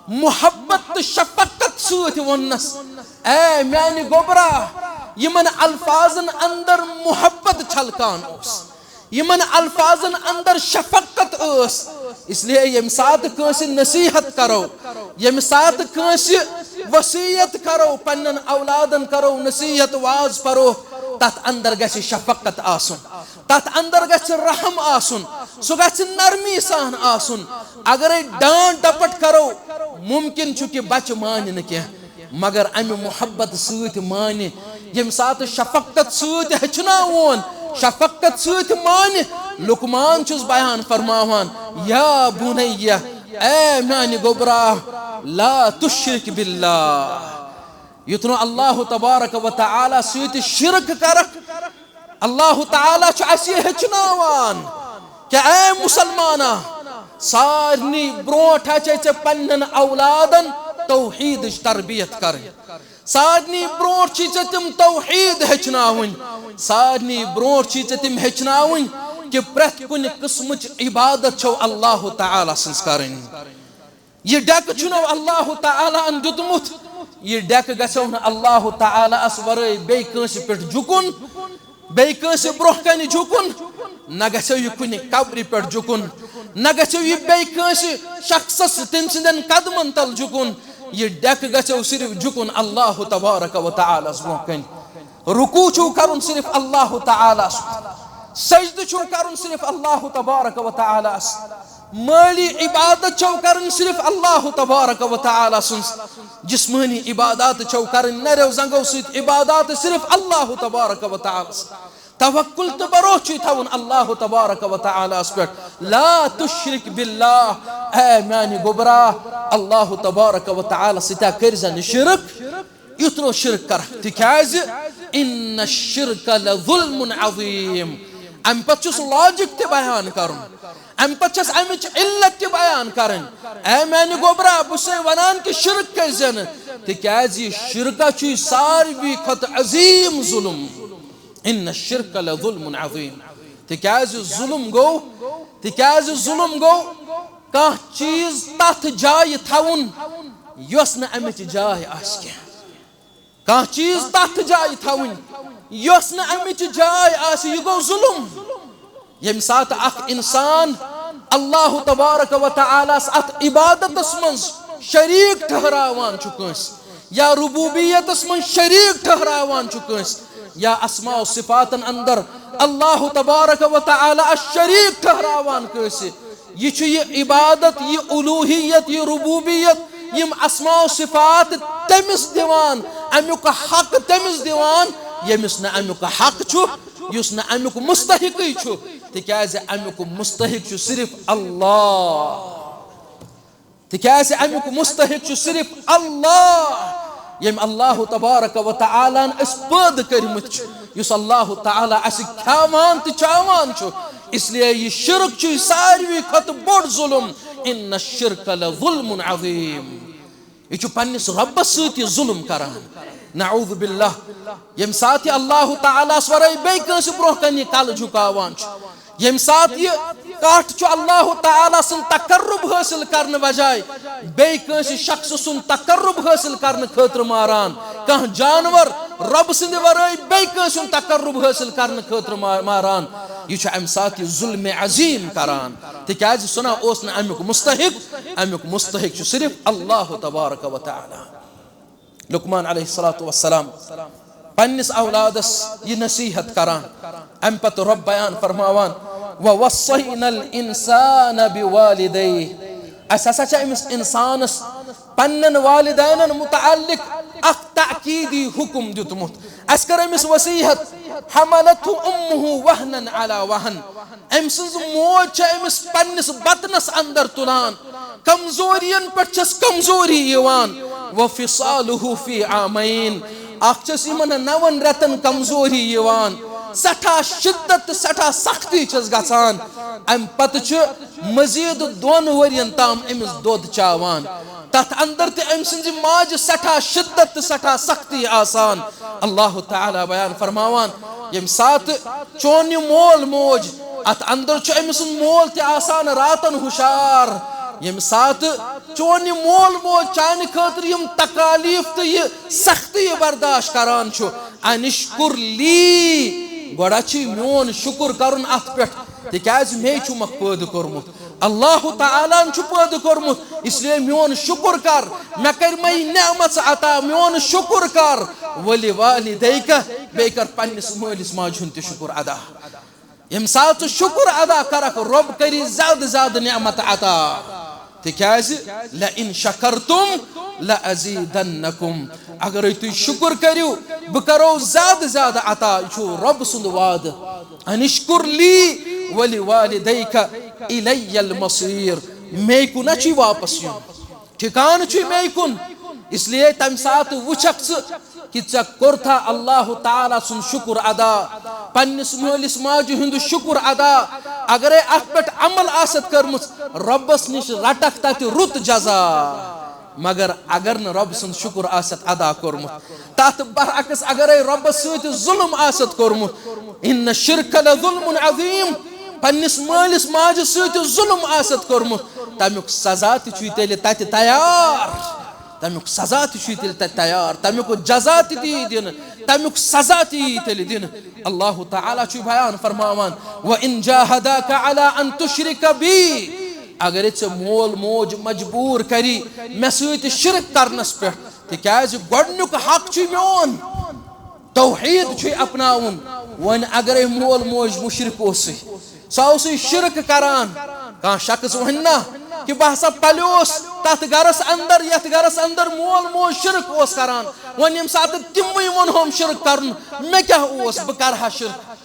محبت تہٕ شفقت سۭتۍ ووٚننس، اے میانہِ گوٚبرا۔ یِمن الفاظن اندر محبت چھلکان اوس، یِمن الفاظن اندر شفقت ٲس۔ اس لیے ییٚمہِ ساتہٕ کٲنٛسہِ نصیحت کرو، ییٚمہِ ساتہٕ کٲنٛسہِ وصیت کرو، پننٮ۪ن اولادن کرو نصیحت، واز پرو، تتھ اندر گژھِ شفقت آسُن، تتھ اندر گژھِ رحم آسُن، سُہ گژھِ نرمی سان آسُن۔ اگرے ڈانٹ ڈپٹ کرو، ممکن چھُ کہِ بچہِ مانہِ نہٕ کینٛہہ، مگر امہِ محبت سۭتۍ مانہِ۔ ییٚمہِ ساتہٕ شفقت سۭتۍ ہیٚچھناوون، شفقت سۭتۍ مانہِ، لقمان چھُس بیان فرماوان، یا بُنَیَّ، اے میانہِ گوٚبرا، لا تُشْرِکْ بِاللَّهِ، یُتھ نہٕ اللہ تبارک و تعالیٰ سۭتۍ شرک کرکھ۔ اللہ تعالیٰ چھُ اَسہِ یہِ ہیٚچھناوان کہ اے مسلمانا، سارنٕے برونٛٹھ چھے ژےٚ پننٮ۪ن اولادن توحیدٕچ تربیت کرٕنۍ۔ سارنٕے برونٛٹھ چھے ژےٚ تِم توحید ہیٚچھناوٕنۍ۔ سارنٕے برونٛٹھ چھے ژےٚ تِم ہیٚچھناوٕنۍ کہ پرٛٮ۪تھ کُنہِ قٕسمٕچ عبادت چھو اللہ تعالیٰ سٕنٛز کرٕنۍ۔ یہِ ڈیکہٕ چھُنو اللہ تعالیٰ ہن دیُتمُت، یہِ ڈیکہٕ گژھو نہٕ اللہ تعالیٰ ہس ورٲے بیٚیہِ کٲنٛسہِ پٮ۪ٹھ جُکُن، بیٚیہِ کٲنٛسہِ برونٛہہ کنہِ جُکُن، نہ گژھو یہِ کُنہِ قبرِ پٮ۪ٹھ جُکُن، نہ گژھو یہِ بیٚیہِ کٲنٛسہِ شخصس تٔمۍ سٕنٛدٮ۪ن قدمن تل جُکُن۔ یہِ ڈیکہٕ گژھو صرف جُکُن اللہ تبارک و تعالیٰ ہس برونٛہہ کنہِ۔ رکوع چھُو کرُن صرف اللہ تعالیٰ ہس، سجدٕ چھُو کرُن صرف اللہ تبارک و تعالیٰ ہس، مٲلی عبادت چھو کرٕنۍ صرف اللہ تبارک و تعالیٰ سٕنٛز، جسمٲنی عبادات چھو کرٕنۍ، نریو زنگو سۭتۍ عبادات صرف اللہ تبارک و تعالیٰ سٕنٛز۔ توکل تہٕ بھروسہٕ چھُے تھاوُن اللہ تبارک و تعالیٰ ہس پٮ۪ٹھ۔ لا تشرک باللہ، اے میانہِ گوٚبرا، اللہ تبارک و تعالیٰ سۭتۍ کٔرۍ زِ نہٕ شرک۔ یُتھ نہٕ شرک کرکھ، تِکیازِ ان الشرک لظلم عظیم۔ امہِ پتہٕ چھُس لاجک تہِ بیان کرُن، امہِ پتہٕ چھس امِچ علت تہِ بیان کرٕنۍ۔ اے میانہِ گوٚبرا، بہٕ چھُسے ونان کہِ شرک کٔرۍ زِ نہٕ، تِکیازِ یہِ شرکا چھُے ساروی کھۄتہٕ عظیم ظلم۔ ان الشرک لظلم عظیم۔ تِکیازِ ظلم گوٚو، تِکیازِ ظلم گوٚو کانٛہہ چیٖز تتھ جایہِ تھاوُن یۄس نہٕ امِچ جاے آسہِ کینٛہہ۔ کانٛہہ چیٖز تتھ جایہِ تھاوٕنۍ یۄس نہٕ امِچ جاے آسہِ، یہِ گوٚو ظلم۔ ییٚمہِ ساتہٕ اکھ انسان اللہ تبارک و تعالیٰ ہس اتھ عبادتس منٛز شریک ٹھہراوان چھُ کٲنٛسہِ، یا ربوبیتس منٛز شریک ٹھہراوان چھُ کٲنٛسہِ، یا اسماء و صفاتن اندر اللہ تبارک و تعالیٰ ہس شریک ٹھہراوان کٲنٛسہِ، یہِ چھُ یہِ عبادت، یہِ الوہیت، یہِ ربوبیت، یِم اسماء و صفات تٔمِس دِوان، امیُک حق تٔمِس دِوان، ییٚمِس نہٕ امیُک حق چھُ، یُس نہٕ امیُک مستحقٕے چھُ، تِکیازِ امیُک مستحق چھُ صرف اللہ۔ تِکیازِ امیُک مستحق چھُ صرف اللہ، ییٚمۍ اللہ تبارک و تعالیٰ ہن أسۍ پٲدٕ کٔرمٕتۍ چھِ، یُس اللہ تعالیٰ اسہِ کھیاوان تہٕ چاوان چھُ۔ اس لیے یہِ شرک چھُ ساروی کھۄتہٕ بوٚڑ ظلم۔ ان الشرک لظلم عظیم۔ یہِ چھُ پننِس رۄبس سۭتۍ یہِ ظلم کران۔ نعوذ باللہ۔ ییٚمہِ ساتہٕ یہِ اللہ تعالیٰ ہس ورٲے بیٚیہِ کٲنٛسہِ برونٛہہ کنہِ یہِ کلہٕ جُکاوان چھُ، ییٚمہِ ساتہٕ یہِ کٹھ چھُ اللہ تعالیٰ سُنٛد تقرب حٲصِل کرنہٕ بجایہِ بیٚیہِ کٲنٛسہِ شخصہٕ سُنٛد تقرب حٲصِل کرنہٕ خٲطرٕ ماران۔ کانٛہہ جانور رۄب سٕنٛدِ ورٲے بیٚیہِ کٲنٛسہِ ہُنٛد تقرب حٲصِل کرنہٕ خٲطرٕ ما-، ماران۔ یہِ چھُ اَمہِ ساتہٕ یہِ ظلم عظیم کران، تِکیازِ سُہ نہ اوس نہٕ اَمیُک مستحق۔ اَمیُک مستحق چھُ صرف اللہ تبارک و تعالیٰ۔ لقمان علیہ الصلوۃ والسلام پننِس اولادس یہِ نصیحت کران، امہِ پتہٕ رۄب بیان فرماوان، "ووصینا الانسان بوالدیہ"، اسہِ ہسا چھِ أمِس انسانس پننٮ۪ن والدینن متعلق اکھ تاکیدی حکم دیُتمُت۔ اسہِ کٔر أمِس وصیحت، "حملته امه وهنا علی وهن"، أمۍ سٕنٛز موج چھےٚ أمِس پننِس بطنس اندر تُلان، کمزورین پٮ۪ٹھ چھس کمزوری یِوان۔ وفصاله فی عامین، اکھ چھس یِمن نون رٮ۪تن کمزوری یِوان، سٮ۪ٹھاہ شدت تہٕ سٮ۪ٹھاہ سختی چھس گژھان۔ امہِ پتہٕ چھُ مزید دۄن ؤرین تام أمِس دۄد چاوان۔ تتھ اندر تہِ أمۍ سٕنٛزِ ماجہِ سٮ۪ٹھاہ شدت تہٕ سٮ۪ٹھاہ سختی آسان۔ اللہ تعالیٰ بیان فرماوان، ییٚمہِ ساتہٕ چون یہِ مول موج، اتھ اندر چھُ أمۍ سُنٛد مول تہِ آسان راتن ہُشار، ییٚمہِ ساتہٕ چون یہِ مول موج چانہِ خٲطرٕ یِم تکالیف تہٕ یہِ سختی برداشت کران چھُ، انشکر لی، گۄڈٕ چھُ میون شکر کرُن اتھ پٮ۪ٹھ، تِکیازِ مے چھُمکھ پٲدٕ کوٚرمُت، اللہ تعالیٰ ہن چھُ پٲدٕ کوٚرمُت، اس لیے میون شکر کر، مےٚ کٔرۍ مے نعمژ عطا، میون شکر کر، ولوالدیک، بیٚیہِ کر پننِس مٲلِس ماجہِ ہُنٛد تہِ شکر ادا۔ ییٚمہِ ساتہٕ ژٕ شُکُر ادا کرکھ، رۄب کری زیادٕ زیادٕ نعمت عطا۔ تِکیازِ، "لئن شکرتم لازیدنکم"، اگرے تُہۍ شُکُر کٔرِو، بہٕ کرو زیادٕ زیادٕ عطا۔ یہِ چھُ رۄب سُنٛد وعدٕ۔ "انشکر لی ولوالدیک الی المصیر"، مے کُن چھُے واپس یُن۔ ٹھکانہٕ چھُے مے کُن۔ اس لیے تمہِ ساتہٕ وٕچھکھ ژٕ کہِ ژےٚ کوٚرتھا اللہ تعالیٰ سُنٛد شُکُر ادا، پننِس مٲلِس ماجہِ ہُنٛد شُکُر ادا۔ اگرے اتھ پٮ۪ٹھ عمل آسکھ کٔرمٕژ، رۄبس نِش رٹکھ تتہِ رُت جزا۔ مگر اگر نہٕ رۄب سُنٛد شُکُر آسکھ ادا کوٚرمُت، تتھ برعکس اگرے رۄبس سۭتۍ ظلم آسکھ کوٚرمُت، ان الشرک لظلم عظیم، پننِس مٲلِس ماجہِ سۭتۍ ظلم آسکھ کوٚرمُت، تمیُک سزا تہِ چھُے تیٚلہِ تتہِ تیار۔ تمیُک سزا تہِ چھُے تیٚلہِ تتہِ تیار، تمیُک جزا تہِ تہِ یی دِنہٕ، تمیُک سزا تہِ یی تیٚلہِ دِنہٕ۔ اللہ تعالیٰ چھُ بیان فرماوان، "وَإِن جَاهَدَاكَ عَلَىٰ أَن تُشْرِكَ بِي"، اگرے ژےٚ مول موج مجبوٗر کری مےٚ سۭتۍ شرک کرنس پٮ۪ٹھ، تِکیازِ گۄڈنیُک حق چھُے میون۔ توحید چھُے اپناوُن۔ وۄنۍ اگرے مول موج مشرک اوسُے، سُہ اوسُے شرک کران، کانٛہہ شخص وَنہِ نا کہِ بہٕ ہسا پلیوس تتھ گرس اندر، یتھ گرس اندر مول موج شرک اوس کران، وۄنۍ ییٚمہِ ساتہٕ تِموٕے ووٚنہوم شرک کرُن، مےٚ کیٛاہ اوس، بہٕ کرٕ ہا شرک؟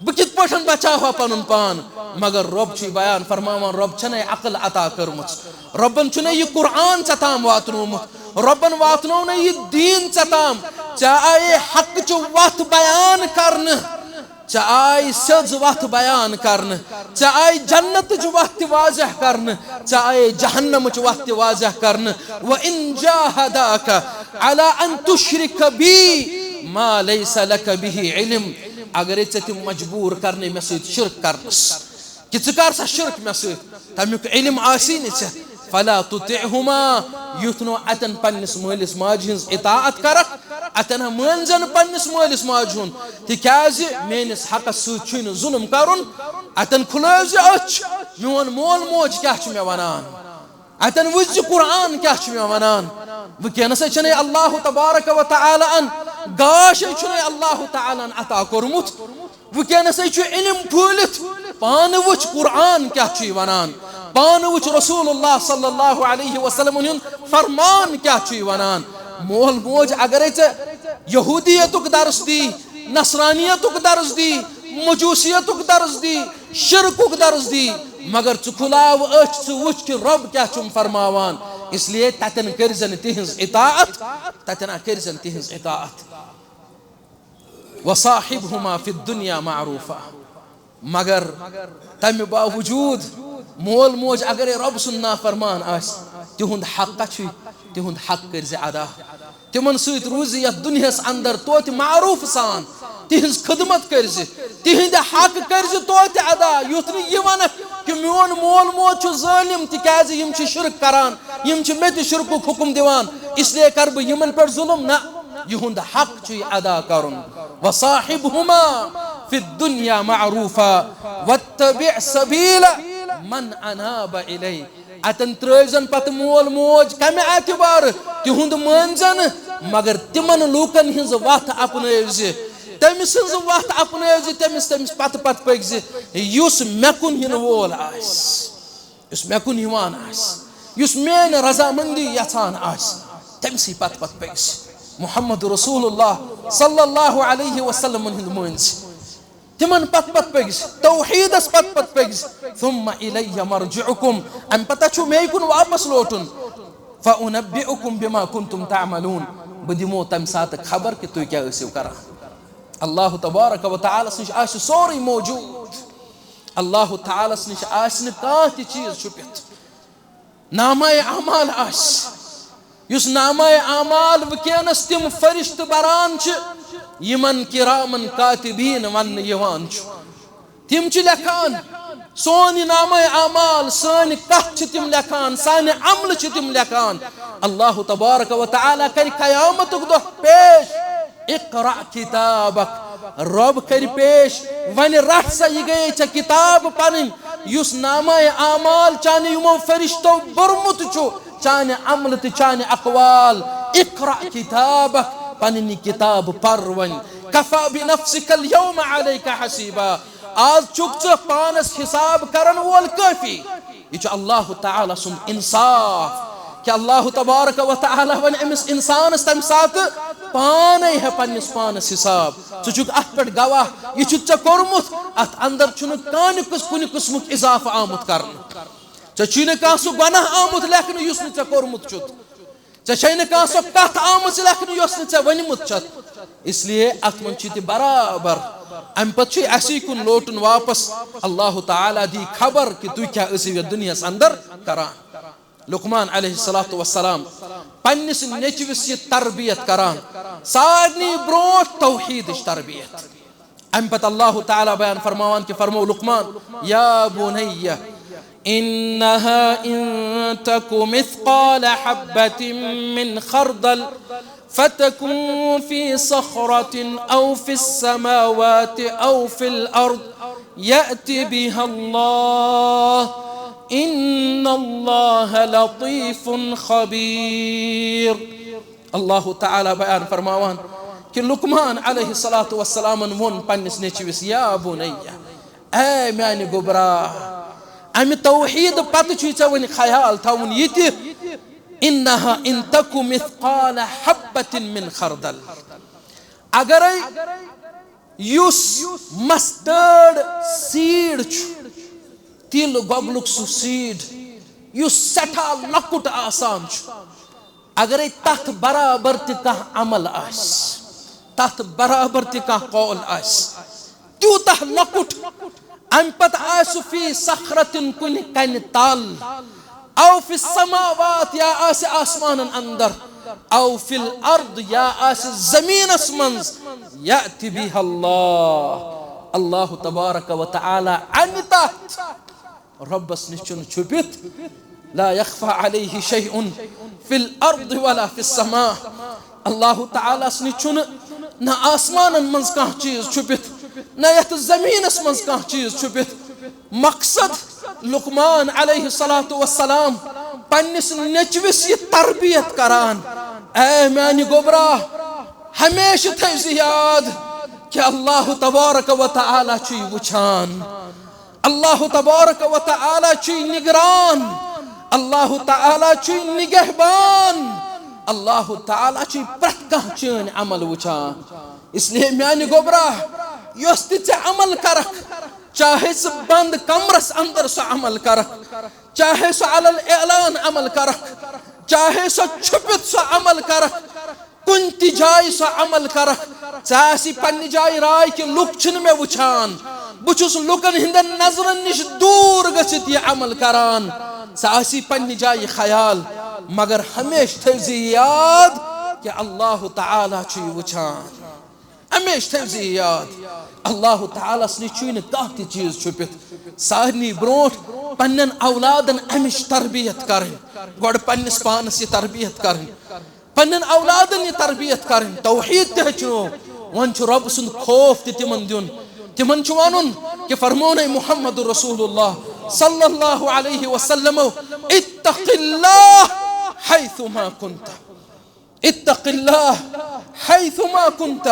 بہٕ کِتھ پٲٹھۍ بچاوٕ ہا پنُن پان؟ مگر رۄب چھُے بیان فرماوان، رۄب چھَنے عقل عطا کٔرمٕژ، رۄبن چھُنے یہِ قرآن ژےٚ تام واتنومُت، رۄبن واتنوو نے یہِ دیٖن ژےٚ تام، ژےٚ آیے حقٕچ وتھ بیان کرنہٕ، ژےٚ آیہِ سیٚز وتھ بیان کرنہٕ، ژےٚ آیہِ جنتٕچ وتھ تہِ واضح کرنہٕ، ژےٚ آیے جہنمٕچ وتھ تہِ واضح کرنہٕ۔ وَإِن جَاهَدَاكَ عَلَىٰ أَن تُشْرِكَ بِي مَا لَيْسَ لَكَ بِهِ عِلْمٌ، اگرے ژےٚ تِم مجبوٗر کرنے مےٚ سۭتۍ شرک کرنس، کہِ ژٕ کر سا شرک مےٚ سۭتۍ، تمیُک علم آسی نہٕ ژےٚ، فلا تطعهما، یُتھ نہٕ اتٮ۪ن پننِس مٲلِس ماجہِ ہٕنٛز اطاعت کرکھ، اتٮ۪ن ہا مٲنۍ زن پننِس مٲلِس ماجہِ ہُنٛد، تِکیازِ میٲنِس حقس سۭتۍ چھُے نہٕ ظلم کرُن۔ اتٮ۪ن کھُلٲوزِ أچھ، میون مول موج کیٛاہ چھُ مےٚ ونان، اتٮ۪ن وٕچھ زِ قرآن کیٛاہ چھُ مےٚ ونان۔ وٕنکیٚنسے چھُنے اللہ تبارک و تعالیٰ ہن، گاش ہے چھُنے اللہ تعالیٰ ہن عطا کوٚرمُت۔ وٕنکیٚنسے چھُ علم پھٲلِتھ۔ پانہٕ وٕچھ قرآن کیٛاہ چھُے ونان، پانہٕ وٕچھ رسول اللہ صلی اللہ علیہ وسلم ہُنٛد فرمان کیٛاہ چھُے ونان۔ مول موج اگرے ژےٚ یہودیتُک درس دی، نصرانیتُک درس دی، مجوسیتُک درس دی، شرکُک درس دی، مگر ژٕ کھُلاو أچھ، ژٕ وٕچھ کہِ رۄب کیٛاہ چھُم فرماوان۔ اس لیے تتٮ۪ن کٔرزٮ۪ن تِہنٛز اطاعت، تتٮ۪ن کٔرزٮ۪ن تِہنٛز اطاعت۔ وصاحبهما في الدنيا معروفا۔ مگر تمہِ باوجود مول موج اگرے رۄب سُنٛد نافرمان آسہِ، تِہُنٛد حق چھُ، تِہُنٛد حق کٔرزِ ادا۔ تِمن سۭتۍ روٗزِ یتھ دُنیاہس اندر توتہِ معروٗف سان، تِہنٛز خدمت کٔرزِ، تِہنٛدِ حق کٔرزِ توتہِ ادا۔ یُتھ نہٕ یہِ ونکھ کہِ میون مول موج چھُ ظٲلم، تِکیازِ یِم چھِ شرک کران، یِم چھِ مےٚ تہِ شرکُک حکم دِوان، اس لیے کرٕ بہٕ یِمن پٮ۪ٹھ ظلم۔ نہ، یِہُنٛد حق چھُ یہِ ادا کرُن۔ وصاحبهما في الدنيا معروفا واتبع سبيل من أناب إلي۔ اتن ترٲوزن پتہٕ مول موج کمہِ اعتبارٕ؟ تِہُنٛد مٲنزن، مگر تِمن لوٗکن ہٕنٛز وتھ اپنٲوزِ، تٔمۍ سٕنٛز وتھ اپنٲوزِ، تٔمِس، تٔمِس پتہٕ پتہٕ پٔکزِ، یُس مےٚ کُن یِنہٕ وول آسہِ، یُس مےٚ کُن یِوان آسہِ، یُس میٲنۍ رضامندی یژھان آسہِ، تٔمۍ سٕے پتہٕ پتہٕ پٔکزِ۔ محمد رسول اللہ صلی اللہ علیہ وسلمن ہُنٛد مٲنزِ۔ تِمن پتہٕ پتہٕ پٔکۍ زِ، توحیٖدس پتہٕ پتہٕ پٔکۍ زِ۔ ثم إلي مرجعكم، امہِ پتہٕ چھُ مے کُن واپس لوٹُن۔ فأنبئكم بما كنتم تعملون، بہٕ دِمو تمہِ ساتہٕ خبر کہِ تُہۍ کیٛاہ ٲسِو کران۔ اللہ تبارک و تعالیٰ سٕنٛز آسہِ سورُے موجود۔ اللہ تعالیٰ نِش آسہِ نہٕ کانٛہہ تہِ چیٖز چھُپِتھ۔ نامہ اعمال آسہِ، یُس نامہ اعمال وٕنکیٚنس تِم فرشتہٕ بران چھِ، یِمن کرامن کاتبین وننہٕ یِوان چھُ۔ تِم چھِ لیکھان سون یہِ نامہ اعمال، سٲنۍ کتھ چھِ تِم لیکھان، سانہِ عملہٕ چھِ تِم لیکھان۔ اللہ تبارک و تعالیٰ کرِ قیامتُک دۄہ پیش۔ اقرأ کتابک، رب کرِ پیش، وۄنۍ رٹھ سا، یہِ گٔیے ژےٚ کتاب پنٕنۍ، یُس نامہ اعمال چانہِ یِمو فرشتو بوٚرمُت چھُ، چانہِ عملہٕ تہٕ چانہِ اقوال۔ اقرأ کتابک، پنٕنۍ یہِ کتاب پر وۄنۍ۔ کفی بنفسک الیوم علیک حسیبا، آز چھُکھ ژٕ پانس حساب کرن وول کٲفی۔ یہِ چھُ اللہ تعالیٰ سُنٛد انصاف کہِ اللہ تبارک و تعالیٰ وَنہِ أمِس انسانس تمہِ ساتہٕ پانے ہے پننِس پانس حساب۔ ژٕ چھُکھ اتھ پٮ۪ٹھ گواہ، یہِ چھُتھ ژےٚ کوٚرمُت، اتھ اندر چھُنہٕ کانہِ قٕس-، کُنہِ قٕسمُک اضافہٕ آمُت کرنہٕ۔ ژےٚ چھُے نہٕ کانٛہہ سُہ گۄناہ آمُت لیکھنہٕ یُس نہٕ ژےٚ کوٚرمُت چھُتھ۔ ژےٚ چھے نہٕ کانٛہہ سۄ کتھ آمٕژ لیکھنہٕ یۄس نہٕ ژےٚ ؤنمٕژ چھتھ۔ اس لیے اتھ منٛز چھُ تہِ برابر۔ امہِ پتہٕ چھُے اسی کُن لوٹُن واپس۔ اللہ تعالیٰ دی خبر کہِ تُہۍ کیٛاہ ٲسِو یتھ دُنیاہس اندر کران۔ لقمان علیہ الصلوۃ والسلام پننِس نیٚچوِس یہِ تربیت کران، سارنٕے برونٛٹھ توحیدٕچ تربیت۔ امہِ پتہٕ اللہ تعالیٰ بیان فرماوان کہِ فرمو لقمان، یا بنی انها ان تک مثقال حبة من خردل فتكن في صخرة أو في السماوات أو في الأرض يأت بها الله إن الله لطيف خبير۔ اللہ تعالیٰ بیان فرماوان کہِ لقمان علیہ الصلوۃ والسلامن ووٚن پننِس نیٚچوِس، یا بنیہ، اے میانہِ گوٚبرا، امہِ توحیٖد پتہٕ چھُے ژےٚ وۄنۍ خیال تھاوُن یہِ تہِ، انها ان تک مثقال حبة من خردل، اگرے یُس مسٹرڈ سیٖڈ چھُ، تِل گۄگلُک سُہ سیٖڈ یُس سٮ۪ٹھاہ لۄکُٹ آسان چھُ، اگرے تتھ برابر تہِ کانٛہہ عمل آسہِ، تتھ برابر تہِ کانٛہہ قول آسہِ، تیوٗتاہ لۄکُٹ، امہِ پتہٕ آسہِ سُہ فی صخرة کُنہِ کنہِ تل، او فی السماوات یا آسہِ آسمانن اندر، او فی الارض یا آسہِ زمینس منٛز، یأت بها اللہ، اللہ تبارک و تعالیٰ انہِ تتھ۔ رۄبس نِش چھُنہٕ چھُپِتھ، لا یخفی علیہ شیء فی الارض ولا فی السماء۔ اللہ تعالیٰ ہس نِش چھُنہٕ نہ آسمانن منٛز کانٛہہ چیٖز چھُپِتھ، نہ یتھ زمینس منٛز کانٛہہ چیٖز چھُپِتھ۔ مقصد، لقمان علیہ الصلوۃ والسلام پننِس نیٚچوِس یہِ تربیت کران، اے میانہِ گوٚبرا، ہمیشہٕ تھٲوزِ یاد کہِ اللہ تبارک و تعالیٰ چھُے وٕچھان۔ اللہ تبارک و تعالیٰ چھُے نگران، اللہ تعالیٰ چھُے نگہبان، اللہ تعالیٰ چھُے پرٛٮ۪تھ کانٛہہ چٲنۍ عمل وٕچھان۔ اس لیے میانہِ گوٚبرا، یۄس تہِ ژےٚ عمل کرکھ، چاہے ژٕ بند کمرس اندر سۄ عمل کرکھ، چاہے سۄ علی الاعلان عمل کرکھ، چاہے سۄ چھُپِتھ سۄ عمل کرکھ، کُنہِ تہِ جایہِ سۄ عمل کرکھ، ژےٚ آسی پننہِ جایہِ راے کہِ لُکھ چھِنہٕ مےٚ وٕچھان، بہٕ چھُس لُکن ہٕنٛدٮ۪ن نظرن نِش دوٗر گٔژھِتھ یہِ عمل کران۔ ژےٚ آسی پننہِ جایہِ خیال، مگر ہمیشہٕ تھٲوزِ یاد کہِ اللہ تعالیٰ چھُ یہِ وٕچھان۔ ہمیشہِ تھٲوزِ یہِ یاد، اللہ تعالیٰ ہس نِش چھُے نہٕ کانٛہہ تہِ چیٖز چھُپِتھ۔ سارنٕے برونٛٹھ پننٮ۪ن اولادن امِچ تربیت کرٕنۍ، گۄڈٕ پننِس پانس یہِ تربیت کرٕنۍ، پننٮ۪ن اولادن یہِ تربیت کرٕنۍ، توحید تہِ ہیٚچھنو۔ وۄنۍ چھُ رۄب سُنٛد خوف تہِ تِمن دیُن۔ تِمن چھُ ونُن کہِ فرمونَے محمد رسول اللہ صلی اللہ علیہ وسلمو، "اتق اللہ حیثما کنت، اتق اللہ حیثما کنت"۔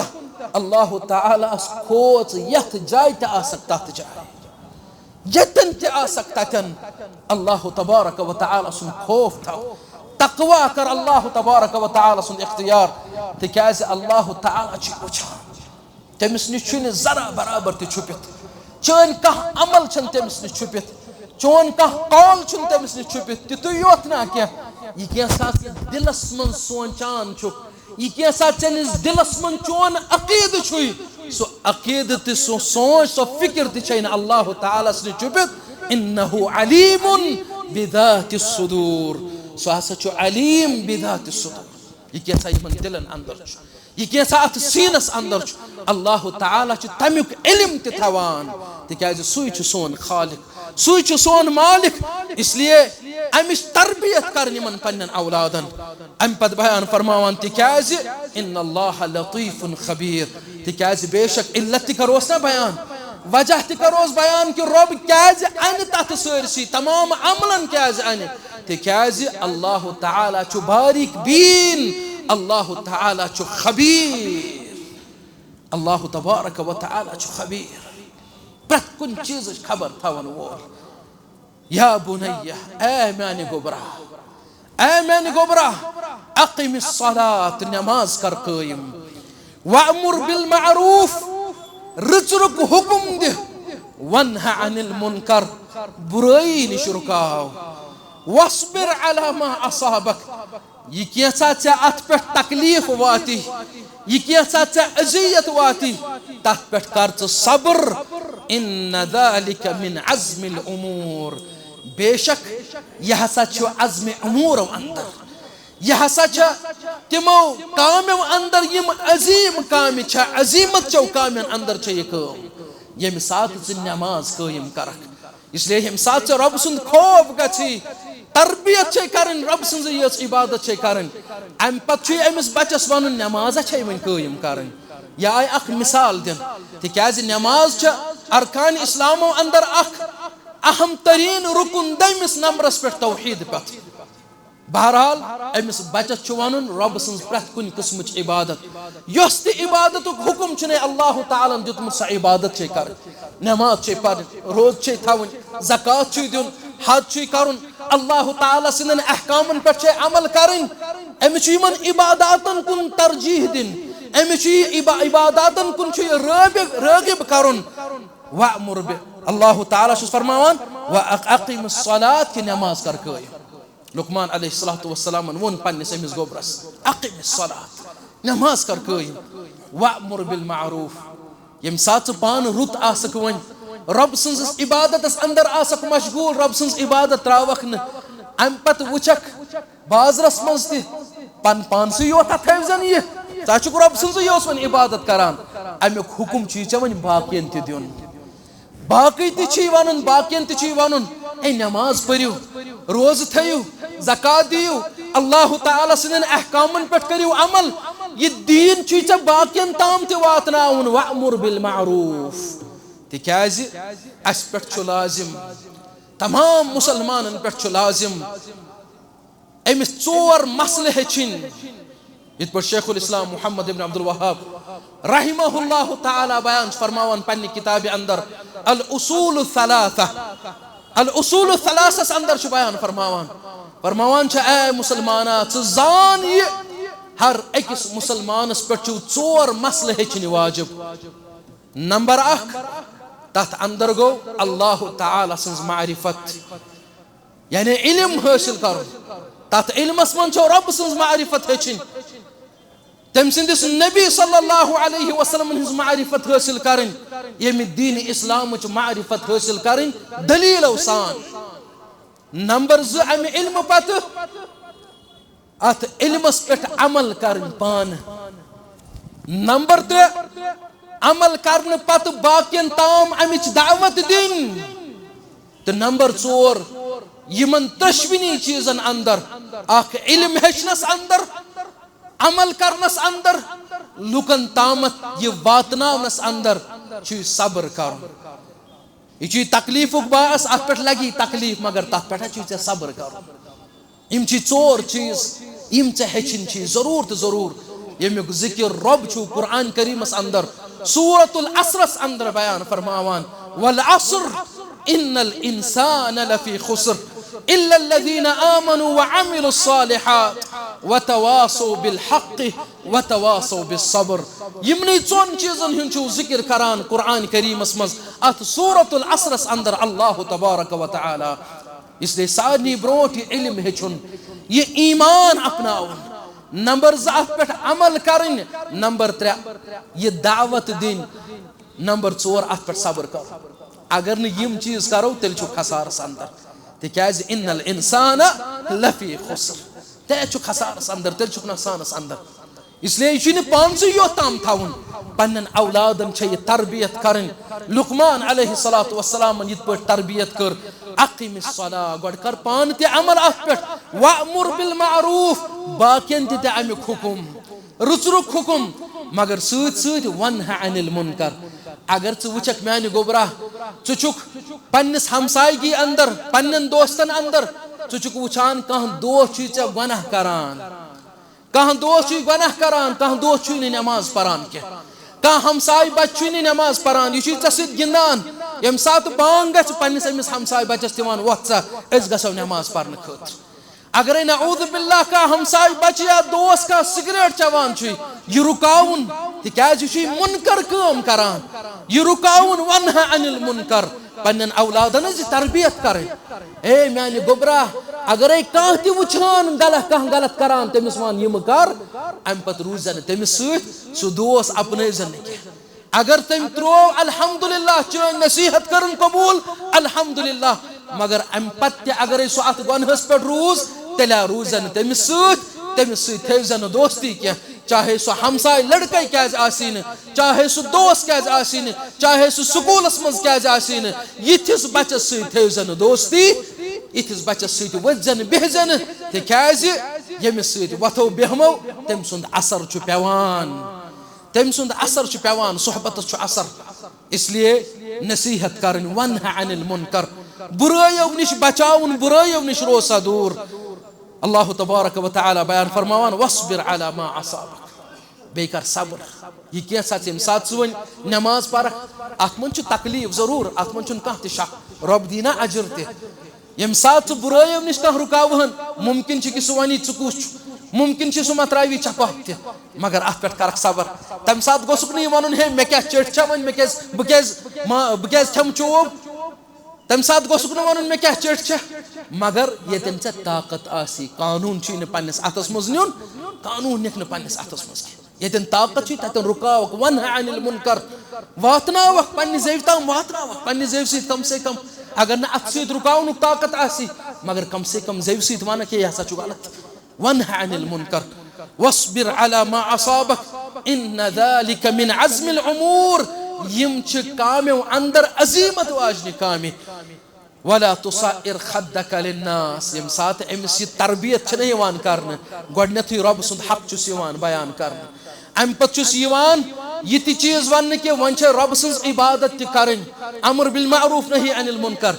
اللہ تعالیٰ ہس کھوژ، یتھ جایہِ تہِ آسکھ تتھ جایہِ، یتن تہِ آسکھ تتن اللہ تبارک و تعالیٰ سُنٛد خوف تھاو، تقوی کر اللہ تبارک و تعالیٰ سُنٛد اختیار، تِکیازِ اللہ تعالیٰ چھُ وٕچھان۔ تٔمِس نِش چھُنہٕ ذرا برابر تہِ چھُپِتھ۔ چٲنۍ کانٛہہ عمل چھَنہٕ تٔمِس نِش چھُپِتھ۔ چون کانٛہہ قول چھُنہٕ تٔمِس نِش چھُپِتھ۔ تِتُے یوت نہ کینٛہہ، یہِ کینٛژھا ژٕ دِلس منٛز سونٛچان چھُکھ، یہِ کینٛژھا چٲنِس دِلس منٛز چون عقیدٕ چھُے، سُہ عقیدٕ تہِ، سُہ سونٛچ، سۄ فکر تہِ چھے نہٕ اللہ تعالیٰ ہس نِش چھُپِتھ۔ انہ علیم بذات الصدور۔ سُہ ہسا چھُ علیم بذات الصدور۔ یہِ کینٛژھا یِمن دِلن اندر چھُ، یہِ کینٛژھا اتھ سیٖنس اندر چھُ، اللہ تعالیٰ چھُ تمیُک علم تہِ تھاوان، تِکیازِ سُے چھُ سون خالق، سُے چھُ سون مالک۔ اس لیے امِچ تربیت کرٕنۍ یِمن پننٮ۪ن اولادن۔ امہِ پتہٕ بیان فرماوان، تِکیازِ ان اللہ لطیف خبیر، تِکیازِ بے شک علت تہِ کروس نہ بیان، وجہ تہِ کروس بیان کہِ رۄب کیازِ انہِ تتھ سٲرسٕے تمام عملن کیازِ انہِ، تِکیازِ اللہ تعالیٰ چھُ باریک بیٖن، اللہ تعالیٰ چھُ خبیر، اللہ تبارک و تعالیٰ چھُ خبیر، پرٛٮ۪تھ کُنہِ چیٖزٕچ خبر تھاون وول۔ یا بنیہ، اے میانہِ گوٚبرا، اے میانہِ گوٚبرا، اقم الصلاۃ، نماز کر قٲیِم، وامر بالمعروف، رٕژرُک حکم دِ، وانہ عن المنکر، بُرٲیی نِش رُکاو، واصبر علی ما اصابک، یہِ کینٛژھا ژےٚ اتھ پٮ۪ٹھ تکلیف واتی، یہِ کینٛژھا ژےٚ اذیت واتی، تتھ پٮ۪ٹھ کر ژٕ صبر۔ ان ذلک من عزم الامور، بے شک یہِ ہسا چھُ عزم امورو اندر، یہِ ہسا چھِ تِمو کامیو اندر یِم عظیم کامہِ چھےٚ، عظیمت چیو کامٮ۪ن اندر چھےٚ یہِ کٲم، ییٚمہِ ساتہٕ ژٕ نماز قٲیِم کرکھ۔ اس لیے ییٚمہِ ساتہٕ ژےٚ رۄب سُنٛد خوف گژھی، تربیت چھے کرٕنۍ، رۄب سٕنٛزٕے یٲژ عبادت چھے کرٕنۍ، امہِ پتہٕ چھُے أمِس بچس ونُن، نمازا چھے وۄنۍ قٲیِم کرٕنۍ۔ یہِ آیہِ اکھ مثال دِنہٕ، تِکیازِ نماز چھےٚ ارکان اسلامو اندر اکھ اہم ترین رکن، دوٚیمِس نمبرس پٮ۪ٹھ توحید پتھ۔ بہرحال، أمِس بچس چھُ ونُن رۄب سٕنٛز پرٛٮ۪تھ کُنہِ قٕسمٕچ عبادت، یۄس تہِ عبادتُک حکم چھُنے اللہ تعالیٰ ہن دیُتمُت، سۄ عبادت چھے کرٕنۍ، نماز چھے پرٕنۍ، روزٕ چھے تھاوٕنۍ، زکوٰۃ چھُے دیُن، حج چھُے کرُن، اللہ تعالیٰ سٕنٛدٮ۪ن احکامن پٮ۪ٹھ چھے عمل کرٕنۍ۔ أمِس چھُ یِمن عباداتن کُن ترجیح دِنۍ، أمِس چھُ یہِ عبا-، عباداتن کُن چھُ یہِ رٲغب، رٲغب کرُن۔ وَأْمُرْ بِ-، اللہ تعالیٰ چھُس فرماوان، "وَأَقِمِ الصَّلَاةَ"، کہِ نماز کر قٲیِم۔ لقمان علیہ الصلوۃ والسلامن ووٚن پننِس أمِس گوٚبرس، "اقم الصلاۃ"، نماز کر قٲیِم، "وَأْمُرْ بِالْمَعْرُوفِ"، ییٚمہِ ساتہٕ ژٕ پانہٕ رُت آسکھ وۄنۍ، رۄب سٕنٛزِس عبادتس اندر آسکھ مشغول، رۄب سٕنٛز عبادت تراوکھ نہٕ، امہِ پتہٕ وٕچھکھ بازرس منٛز تہِ پن پانسٕے یوت ہا تھٲوزن یہِ، ژٕ ہا چھُکھ رۄب سٕنٛزٕے یٲژ وۄنۍ عبادت کران، امیُک حکم چھُے ژےٚ وۄنۍ باقین تہِ دیُن۔ باقٕے تہِ چھُے ونُن، باقین تہِ چھُے ونُن، "اے، نماز پٔرِو، روزٕ تھٲیِو، زکوٰۃ دِیِو، اللہ تعالیٰ سٕنٛدٮ۪ن احکامن پٮ۪ٹھ کٔرِو عمل۔" یہِ دیٖن چھُے ژےٚ باقین تام تہِ واتناوُن، "وَأْمُرْ بِالْمَعْرُوفِ"۔ تِکیازِ اسہِ پٮ۪ٹھ چھُ لازم، تمام مسلمانن پٮ۪ٹھ چھُ لازم أمِس ژور مسلہٕ ہیٚچھِنۍ، یِتھ پٲٹھۍ شیخ الاسلام محمد ابن عبد الوہاب رحمہ اللہ تعالیٰ بیان چھُ فرماوان پننہِ کتابہِ اندر، الاصول الثلاثہ، الاصول الثلاثس اندر چھُ بیان فرماوان، فرماوان چھُ، اے مسلمانا، ژٕ زان یہِ، ہر أکِس مسلمانس پٮ۪ٹھ چھُ ژور مسلہٕ ہیٚچھِنۍ واجب۔ نمبر اکھ، تتھ اندر گوٚو اللہ تعالیٰ سٕنٛز معرفت، یعنی علم حٲصِل کرُن۔ تتھ علمس منٛز چھو رۄب سٕنٛز معرفت ہیٚچھِنۍ، تٔمۍ سٕنٛدِس نبی صلی اللہ علیہ وسلم ہٕنٛز معرفت حٲصِل کرٕنۍ، ییٚمہِ دین اسلامٕچ معرفت حٲصِل کرٕنۍ دلیلو سان۔ نمبر زٕ، امہِ علمہٕ پتہٕ اتھ علمس پٮ۪ٹھ عمل کرٕنۍ پانہٕ۔ نمبر ترٛےٚ، عمل کرنہٕ پتہٕ باقین تام امِچ دعوت دِنۍ۔ تہٕ نمبر ژور، یِمن دۄشوٕنی چیٖزن اندر، اکھ علم ہیٚچھنس اندر، عمل کرنس اندر، لُکن تامتھ یہِ واتناونس اندر چھُ صبر کرُن۔ یہِ چھُ تکلیفُک باعث، اتھ پٮ۪ٹھ لگی تکلیف، مگر تتھ پٮ۪ٹھ چھُ ژےٚ صبر کرُن۔ یِم چھِ ژور چیٖز، یِم ژےٚ ہیٚچھِنۍ چھِ ضروٗر تہٕ ضروٗر، ییٚمیُک ذِکِر رۄب چھُ قرآن کریٖمس اندر سورۃ العصرس اندر بیان فرماوان، "والعصر ان الانسان لفی خسر الا الذین آمنوا وعملوا الصالحات وتواصوا بالحق وتواصوا بالصبر۔" یِمنٕے ژۄن چیٖزن ہُنٛد چھُ ذِکِر کران قرآن کریٖمس منٛز اتھ سورۃ العصرس اندر اللہ تبارک و تعالیٰ۔ اس لیے سارنٕے برونٛٹھ یہِ علم ہیٚچھُن، یہِ ایمان اپناوُن، نمبر زٕ اتھ پٮ۪ٹھ عمل کرٕنۍ، نمبر ترٛےٚ یہِ دعوت دِنۍ، نمبر ژور اتھ پٮ۪ٹھ صبر کرُن۔ اگر نہٕ یِم چیٖز کرو، تیٚلہِ چھُ خسارس اندر، تِکیازِ ان الانسان لفی خسر، تیٚلہِ چھُ خسارس اندر، تیٚلہِ چھُکھ نۄقصانس اندر۔ اس لیے یہِ چھُنہٕ پانسٕے یوت تام تھاوُن، پننٮ۪ن اولادن چھےٚ یہِ تربیت کرٕنۍ۔ لقمان علیہ الصلوۃ والسلامن یِتھ پٲٹھۍ تربیت کٔر، "اقم الصلاۃ"، گۄڈٕ کر پانہٕ تہِ عمل اتھ پٮ۪ٹھ، "وامر بالمعروف"، باقین تہِ دِ امیُک حکم، رٕژرُک حکم، مگر سۭتۍ سۭتۍ "وانہ عن المنکر"۔ اگر ژٕ وٕچھکھ میانہِ گوٚبرا، ژٕ چھُکھ پننِس ہمسایگی اندر، پننٮ۪ن دوستن اندر، ژٕ چھُکھ وٕچھان کانٛہہ دوست چھُے ژےٚ گۄناہ کران، کانٛہہ دوست چھُے گۄناہ کران، کانٛہہ دوست چھُے نہٕ نماز پران کینٛہہ، کانٛہہ ہمسایہِ بچہٕ چھُے نہٕ نماز پران، یہِ چھُے ژےٚ سۭتۍ گِنٛدان۔ ییٚمہِ ساتہٕ بانگ گژھِ، پننِس أمِس ہمسایہِ بچس تہِ وَن، "وۄتھ سا، أسۍ گژھو نماز پرنہٕ خٲطرٕ۔" اگرے نعوذ باللہ کانٛہہ ہمسایہِ بچہٕ یا دوست کانٛہہ سگریٹ چٮ۪وان چھُے، یہِ رُکاوُن، تِکیازِ یہِ چھُے منکر کٲم کران۔ یہِ رُکاوُن، وانہ عن المنکر، پننٮ۪ن اولادن ہٕنٛز یہِ تربیت کرٕنۍ۔ اے میانہِ گوٚبرا، اگرے کانٛہہ تہِ وٕچھان غلط، کانٛہہ غلط کران، تٔمِس وَن، "یہِ مہٕ کر"، امہِ پتہٕ روٗزِ زِ نہٕ تٔمِس سۭتۍ، سُہ دوس اپنٲوزِ نہٕ کینٛہہ۔ اگر تٔمۍ ترٛوو، الحمدللہ، چٲنۍ نصیحت کٔرٕن قبوٗل، الحمدللہ، مگر امہِ پتہٕ تہِ اگرے سُہ اتھ گۄنہس پٮ۪ٹھ روٗز، تیٚلہِ روٗزِ زِ نہٕ تٔمِس سۭتۍ، تٔمِس سۭتۍ تھٲوزِ نہٕ دوستی کینٛہہ۔ چاہے سُہ ہمساے لڑکے کیازِ آسی نہٕ، چاہے سُہ دوست کیازِ آسی نہٕ، چاہے سُہ سکوٗلس منٛز کیازِ آسی نہٕ، یِتھِس بچس سۭتۍ تھٲوزِ نہٕ دوستی، یِتھِس بچس سۭتۍ ؤتھزِ نہٕ، بیٚہزِ نہٕ، تِکیازِ ییٚمِس سۭتۍ وۄتھو بیٚہمو، تٔمۍ سُنٛد اثر چھُ پٮ۪وان، تٔمۍ سُنٛد اثر چھُ پٮ۪وان، صحبتس چھُ اثر۔ اس لیے نصیحت کرٕنۍ، وانہ عن المنکر، بُرٲیو نِش بچاوُن، بُرٲیو نِش روزسا دوٗر۔ اللہ تبارک و تعالیٰ بیان فرماوان، "واصبر علی ما اصابک"، بیٚیہِ کر صبر۔ یہِ کینٛژھا ژٕ ییٚمہِ ساتہٕ ژٕ وۄنۍ نماز پرکھ، اتھ منٛز چھُ تکلیف ضروٗر، اتھ منٛز چھُنہٕ کانٛہہ تہِ شک، رۄب دِیہِ نا اجر تہِ۔ ییٚمہِ ساتہٕ ژٕ بُرٲیو نِش کانٛہہ رُکاوہن، ممکن چھُ کہِ سُہ ونی، "ژٕ کُس چھُ؟" ممکن چھُ سُہ متراوی ژےٚ پتھ تہِ، مگر اتھ پٮ۪ٹھ کرکھ صبر۔ تمہِ ساتہٕ گوٚژھُکھ نہٕ یہِ ونُن، "ہے، مےٚ کیٛاہ چٔٹھۍ چھےٚ وۄنۍ، مےٚ کیٛازِ، بہٕ کیٛازِ، ما-، بہٕ کیٛازِ کھٮ۪مہٕ چوب؟" تمہِ ساتہٕ گوٚژھُکھ نہٕ ونُن، "مےٚ کیٛاہ چٔٹھۍ چھےٚ؟" مگر ییٚتٮ۪ن ژےٚ طاقت آسی، قانون چھُے نہٕ پننِس اتھس منٛز نیُن، قانون نِکھ نہٕ پننِس اتھس منٛز کینٛہہ۔ ییٚتٮ۪ن طاقت چھُے، تتٮ۪ن رُکاوکھ، وانہ عن المنکر، واتناوکھ پننہِ زیوِ تام، واتناوکھ پننہِ زیوِ سۭتۍ کم سے کم، اگر نہٕ اتھٕ سۭتۍ رُکاونُک طاقت آسی، مگر کم سے کم زیوِ سۭتۍ ونکھ، "ہے، یہِ ہسا چھُ غلط"۔ وانہ عن المنکر، واصبر علی ما اصابک، ان ذلک من عزم الامور، یِم چھِ کامٮ۪و اندر عظیمت واجنہِ کامہِ۔ ولا تصعر خدک للناس، ییٚمہِ ساتہٕ أمِس یہِ تربیت چھَنہٕ یِوان کرنہٕ، گۄڈٕنیتھٕے رۄب سُنٛد حق چھُس یِوان بیان کرنہٕ، اَمہِ پتہٕ چھُس یِوان یہِ تہِ چیٖز وَننہٕ کہِ وۄنۍ چھےٚ رۄب سٕنٛز عبادت تہِ کرٕنۍ، امر بالمعروف نہی عن المنکر،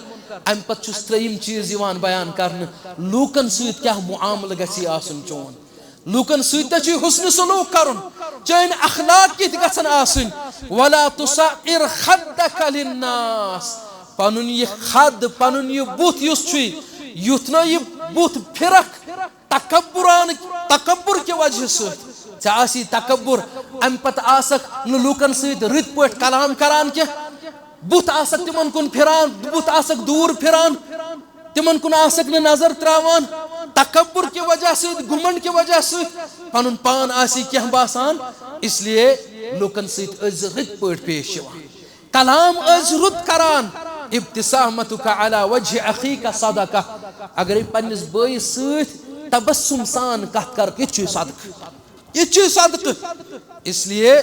اَمہِ پتہٕ چھُس ترٛیٚیِم چیٖز یِوان بیان کرنہٕ، لوٗکن سۭتۍ کیٛاہ معاملہٕ گژھِ آسُن چون۔ لوٗکن سۭتۍ تہِ چھُ حسن سلوک کرُن، چٲنۍ اخلاق کِتھ گژھن آسٕنۍ۔ ولا تصعر خدک للناس، پنُن یہِ خد، پنُن یہِ بُتھ یُس چھُے، یُتھ نہٕ یہِ بُتھ پھرکھ، تکبران، تکبر کہِ وجہ سۭتۍ۔ ژےٚ آسی تکبر، امہِ پتہٕ آسکھ نہٕ لوٗکن سۭتۍ رٕتۍ پٲٹھۍ کلام کران کینٛہہ، بُتھ آسکھ تِمن کُن پھران، بُتھ آسکھ دوٗر پھران، تِمن کُن آسکھ نہٕ نظر تراوان۔ تکبر کہِ وجہ سۭتۍ، گھمنڈ کہِ وجہ سۭتۍ پنُن پان آسی کینٛہہ باسان، اس لیے لوٗکن سۭتۍ ٲسۍ زِ رٕتۍ پٲٹھۍ پیش یِوان، کلام ٲسۍ زِ رُت کران۔ ابتسامتک علی وجہ اخیک صدقہ، اگرے پننِس بٲیِس سۭتۍ تبسم سان کتھ کر، یہِ تہِ چھُے صدقہٕ، یہِ تہِ چھُے صدقہٕ۔ اس لیے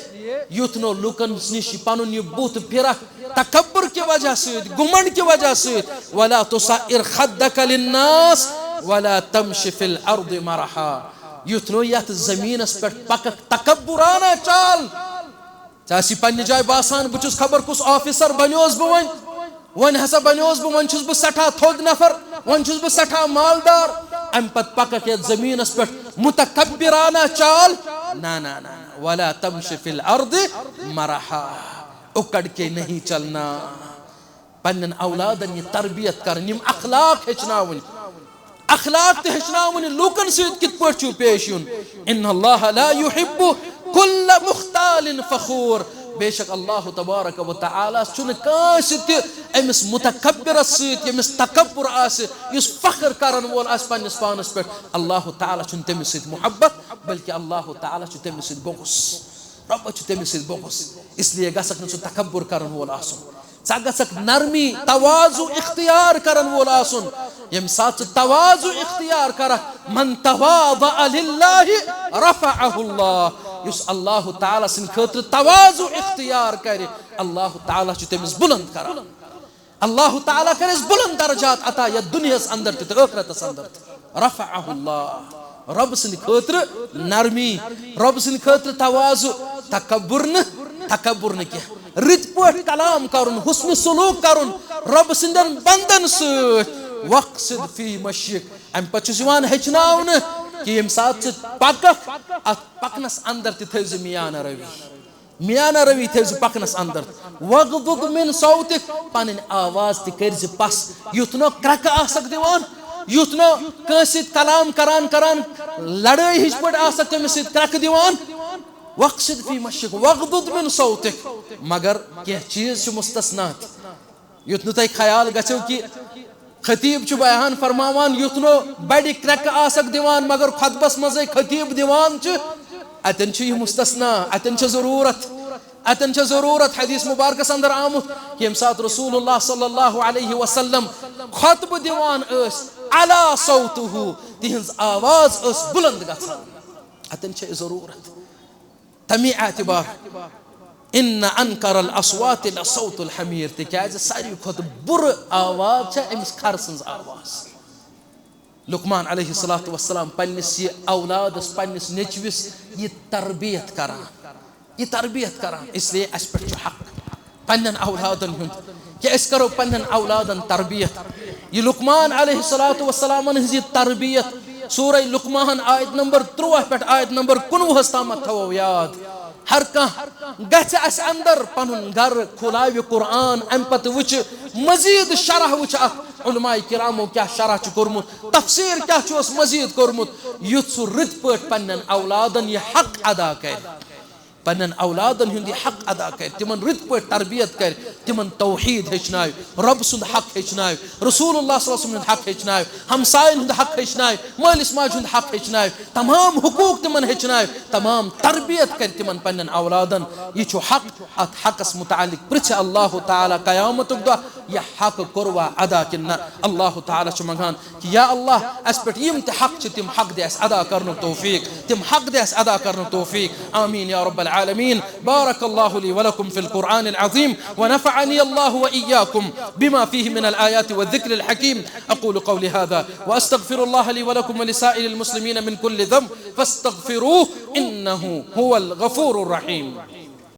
یُتھ نہٕ لُکن نِش یہِ پنُن یہِ بُتھ پھرکھ تکبر کہِ وجہ سۭتۍ، گُمنڈ کہِ وجہ سۭتۍ، ولا تصعر خدك للناس ولا تمش في الارض مرحا، یُتھ نہٕ یتھ زمینس پٮ۪ٹھ پککھ تکبرانہ چال۔ ژےٚ آسی پننہِ جایہِ باسان، بہٕ چھُس خبر کُس آفیسر بنیوس بہٕ وۄنۍ، وۄنۍ ہسا بنیوس بہٕ، وۄنۍ چھُس بہٕ سٮ۪ٹھاہ تھوٚد نفر، وۄنۍ چھُس بہٕ سٮ۪ٹھاہ مالدار۔ امہِ پتہٕ پککھ یتھ زمینس پٮ۪ٹھ متکبرانہ چال۔ نہ، نہ، نہ، نہ۔ ولا تمش في الارض مرحا۔ اکڑ کے نہیں چلنا۔ پننٮ۪ن اولادن یہِ تربیت کرٕنۍ، یِم اخلاق ہیٚچھناوٕنۍ، اخلاق تہِ ہیٚچھناوٕنۍ، لوٗکن سۭتۍ کِتھ پٲٹھۍ چھُو پیش یُن۔ ان اللہ لا يحب كل مختال فخور۔ بے شک اللہ تبارک و تعالیٰ چھُنہٕ کٲنٛسہِ تہِ أمِس متکبرس سۭتۍ، ییٚمِس تکبر آسہِ، یُس فخر کرن وول آسہِ پننِس پانس پٮ۪ٹھ، اللہ تعالیٰ چھُنہٕ تٔمِس سۭتۍ محبت، بلکہ اللہ تعالیٰ چھُ تٔمِس سۭتۍ بغض۔ رۄبس چھُ تٔمِس سۭتۍ بغض۔ اس لیے گژھکھ نہٕ ژٕ تکبر کرن وول آسُن۔ ژٕ گژھکھ نرمی، تواضع اختیار کرن وول آسُن۔ ییٚمہِ ساتہٕ ژٕ تواضع اختیار کرکھ، من تواضع للہ رفعہ اللہ، یُس اللہ تعالیٰ سٕنٛدِ خٲطرٕ تواضع اختیار کرِ، اللہ تعالیٰ چھُ تٔمِس بُلند کران۔ اللہ تعالیٰ کرٮ۪س بُلند درجات عطا یتھ دُنیاہس اندر تہِ تہٕ ٲخرتس اندر تہِ۔ رفعہ اللہ۔ رۄب سٕنٛدِ خٲطرٕ نرمی، رۄب سٕنٛدِ خٲطرٕ تواضع، تکبر نہٕ، تکبر نہٕ کینٛہہ۔ رٕتۍ پٲٹھۍ کلام کرُن، حسن سلوک کرُن، رۄب سٕنٛدٮ۪ن بندن سۭتۍ۔ واقصد فی مشیک۔ امہِ پتہٕ چھُس یِوان ہیٚچھناونہٕ کہِ ییٚمہِ ساتہٕ ژٕ پککھ، اتھ پکنس اندر تہِ تھٲوزِ میانہ روی۔ میانہ روی تھٲوزِ پکنس اندر۔ واغضض من صوتک، پنٕنۍ آواز تہِ کٔرزِ پس۔ یُتھ نہٕ کرکہٕ آسکھ دِوان، یُتھ نہٕ کٲنٛسہِ سۭتۍ کلام کران کران لڑٲے ہِش پٲٹھۍ آسکھ تٔمِس سۭتۍ کرکہٕ دِوان۔ واقصد فی مشیک واغضض من صوتک۔ مگر کینٛہہ چیٖز چھِ مستثنا تہِ۔ یُتھ نہٕ تۄہہِ خیال گژھیو کہِ خطیب چھُ بیان فرماوان، یُتھ نہٕ بڑِ کرٛٮ۪کہٕ آسکھ دِوان، مگر خطبس منٛزے خطیب دِوان چھُ، اتٮ۪ن چھُ یہِ مستثنا، اتٮ۪ن چھِ ضروٗرت، اتٮ۪ن چھِ ضروٗرت۔ حدیث مبارکس اندر آمُت، ییٚمہِ ساتہٕ رسول اللہ صلی اللہ علیہ وسلم خطبہٕ دِوان ٲسۍ، علا صوتہ، تِہنٛز آواز ٲس بلند گژھان۔ اتٮ۪ن چھِ ضروٗرت۔ تمی اعتبار، ان انکر الاصوات لصوت الحمیر، تِکیازِ ساروی کھۄتہٕ بُرٕ آواز چھےٚ أمِس کھرٕ سٕنٛز آواز۔ لقمان علیہ الصلوۃ والسلام پننِس یہِ اولادس، پننِس نیٚچوِس یہِ تربیت کران، یہِ تربیت کران، اس لیے اسہِ پٮ۪ٹھ چھُ حق پننٮ۪ن اولادن ہُنٛد، کہِ أسۍ کرو پننٮ۪ن اولادن تربیت۔ یہِ لقمان علیہ الصلوۃ والسلامن ہٕنٛز یہِ تربیت، سورہ لقمان آیت نمبر تُرٛواہ پٮ۪ٹھ آیت نمبر کُنوُہس تامتھ تھاوو یاد۔ ہر کانٛہہ گژھِ اسہِ اندر پنُن گرٕ کھُلاوِ قرآن، امہِ پتہٕ وٕچھِ مزید شرح، وٕچھِ اتھ علماء کرامو کیٛاہ شرح چھُ کوٚرمُت، تفسیر کیٛاہ چھُس مزید کوٚرمُت، یُتھ سُہ رٕتۍ پٲٹھۍ پننٮ۪ن اولادن یہِ حق ادا کرِ۔ پننٮ۪ن اولادن ہُنٛد یہِ حق ادا کرِ، تِمن رٕتۍ پٲٹھۍ تربیت کرِ، تِمن توحید ہیٚچھناوِ، رۄب سُنٛد حق ہیٚچھناوِ، رسول اللہ صلی اللہ علیہ وسلم ہُنٛد حق ہیٚچھناوِ، ہمساین ہُنٛد حق ہیٚچھناوِ، مٲلِس ماجہِ ہُنٛد حق ہیٚچھناوِ، تمام حقوق تِمن ہیٚچھناوِ، تمام تربیت کرِ تِمن پننٮ۪ن اولادن۔ یہِ چھُ حق، اتھ حقس متعلق پرژھِ اللہ تعالیٰ قیامتُک دۄہ، یہِ حق کوٚروا ادا کِنہٕ نہ؟ اللہ تعالیٰ چھُ منٛگان، کہ یا اللہ، اسہِ پٮ۪ٹھ یِم تہِ حق چھِ، تِم حق دِ اسہِ ادا کرنُک توفیق، تِم حق دِ اسہِ ادا کرنُک توفیق۔ آمین یا رب العالمین۔ بارك الله لي ولكم في القرآن العظيم، ونفعني الله وإياكم بما فيه من الآيات والذكر الحكيم۔ أقول قولي هذا وأستغفر الله لي ولكم ولسائر المسلمين من كل ذنب، فاستغفروه إنه هو الغفور الرحيم۔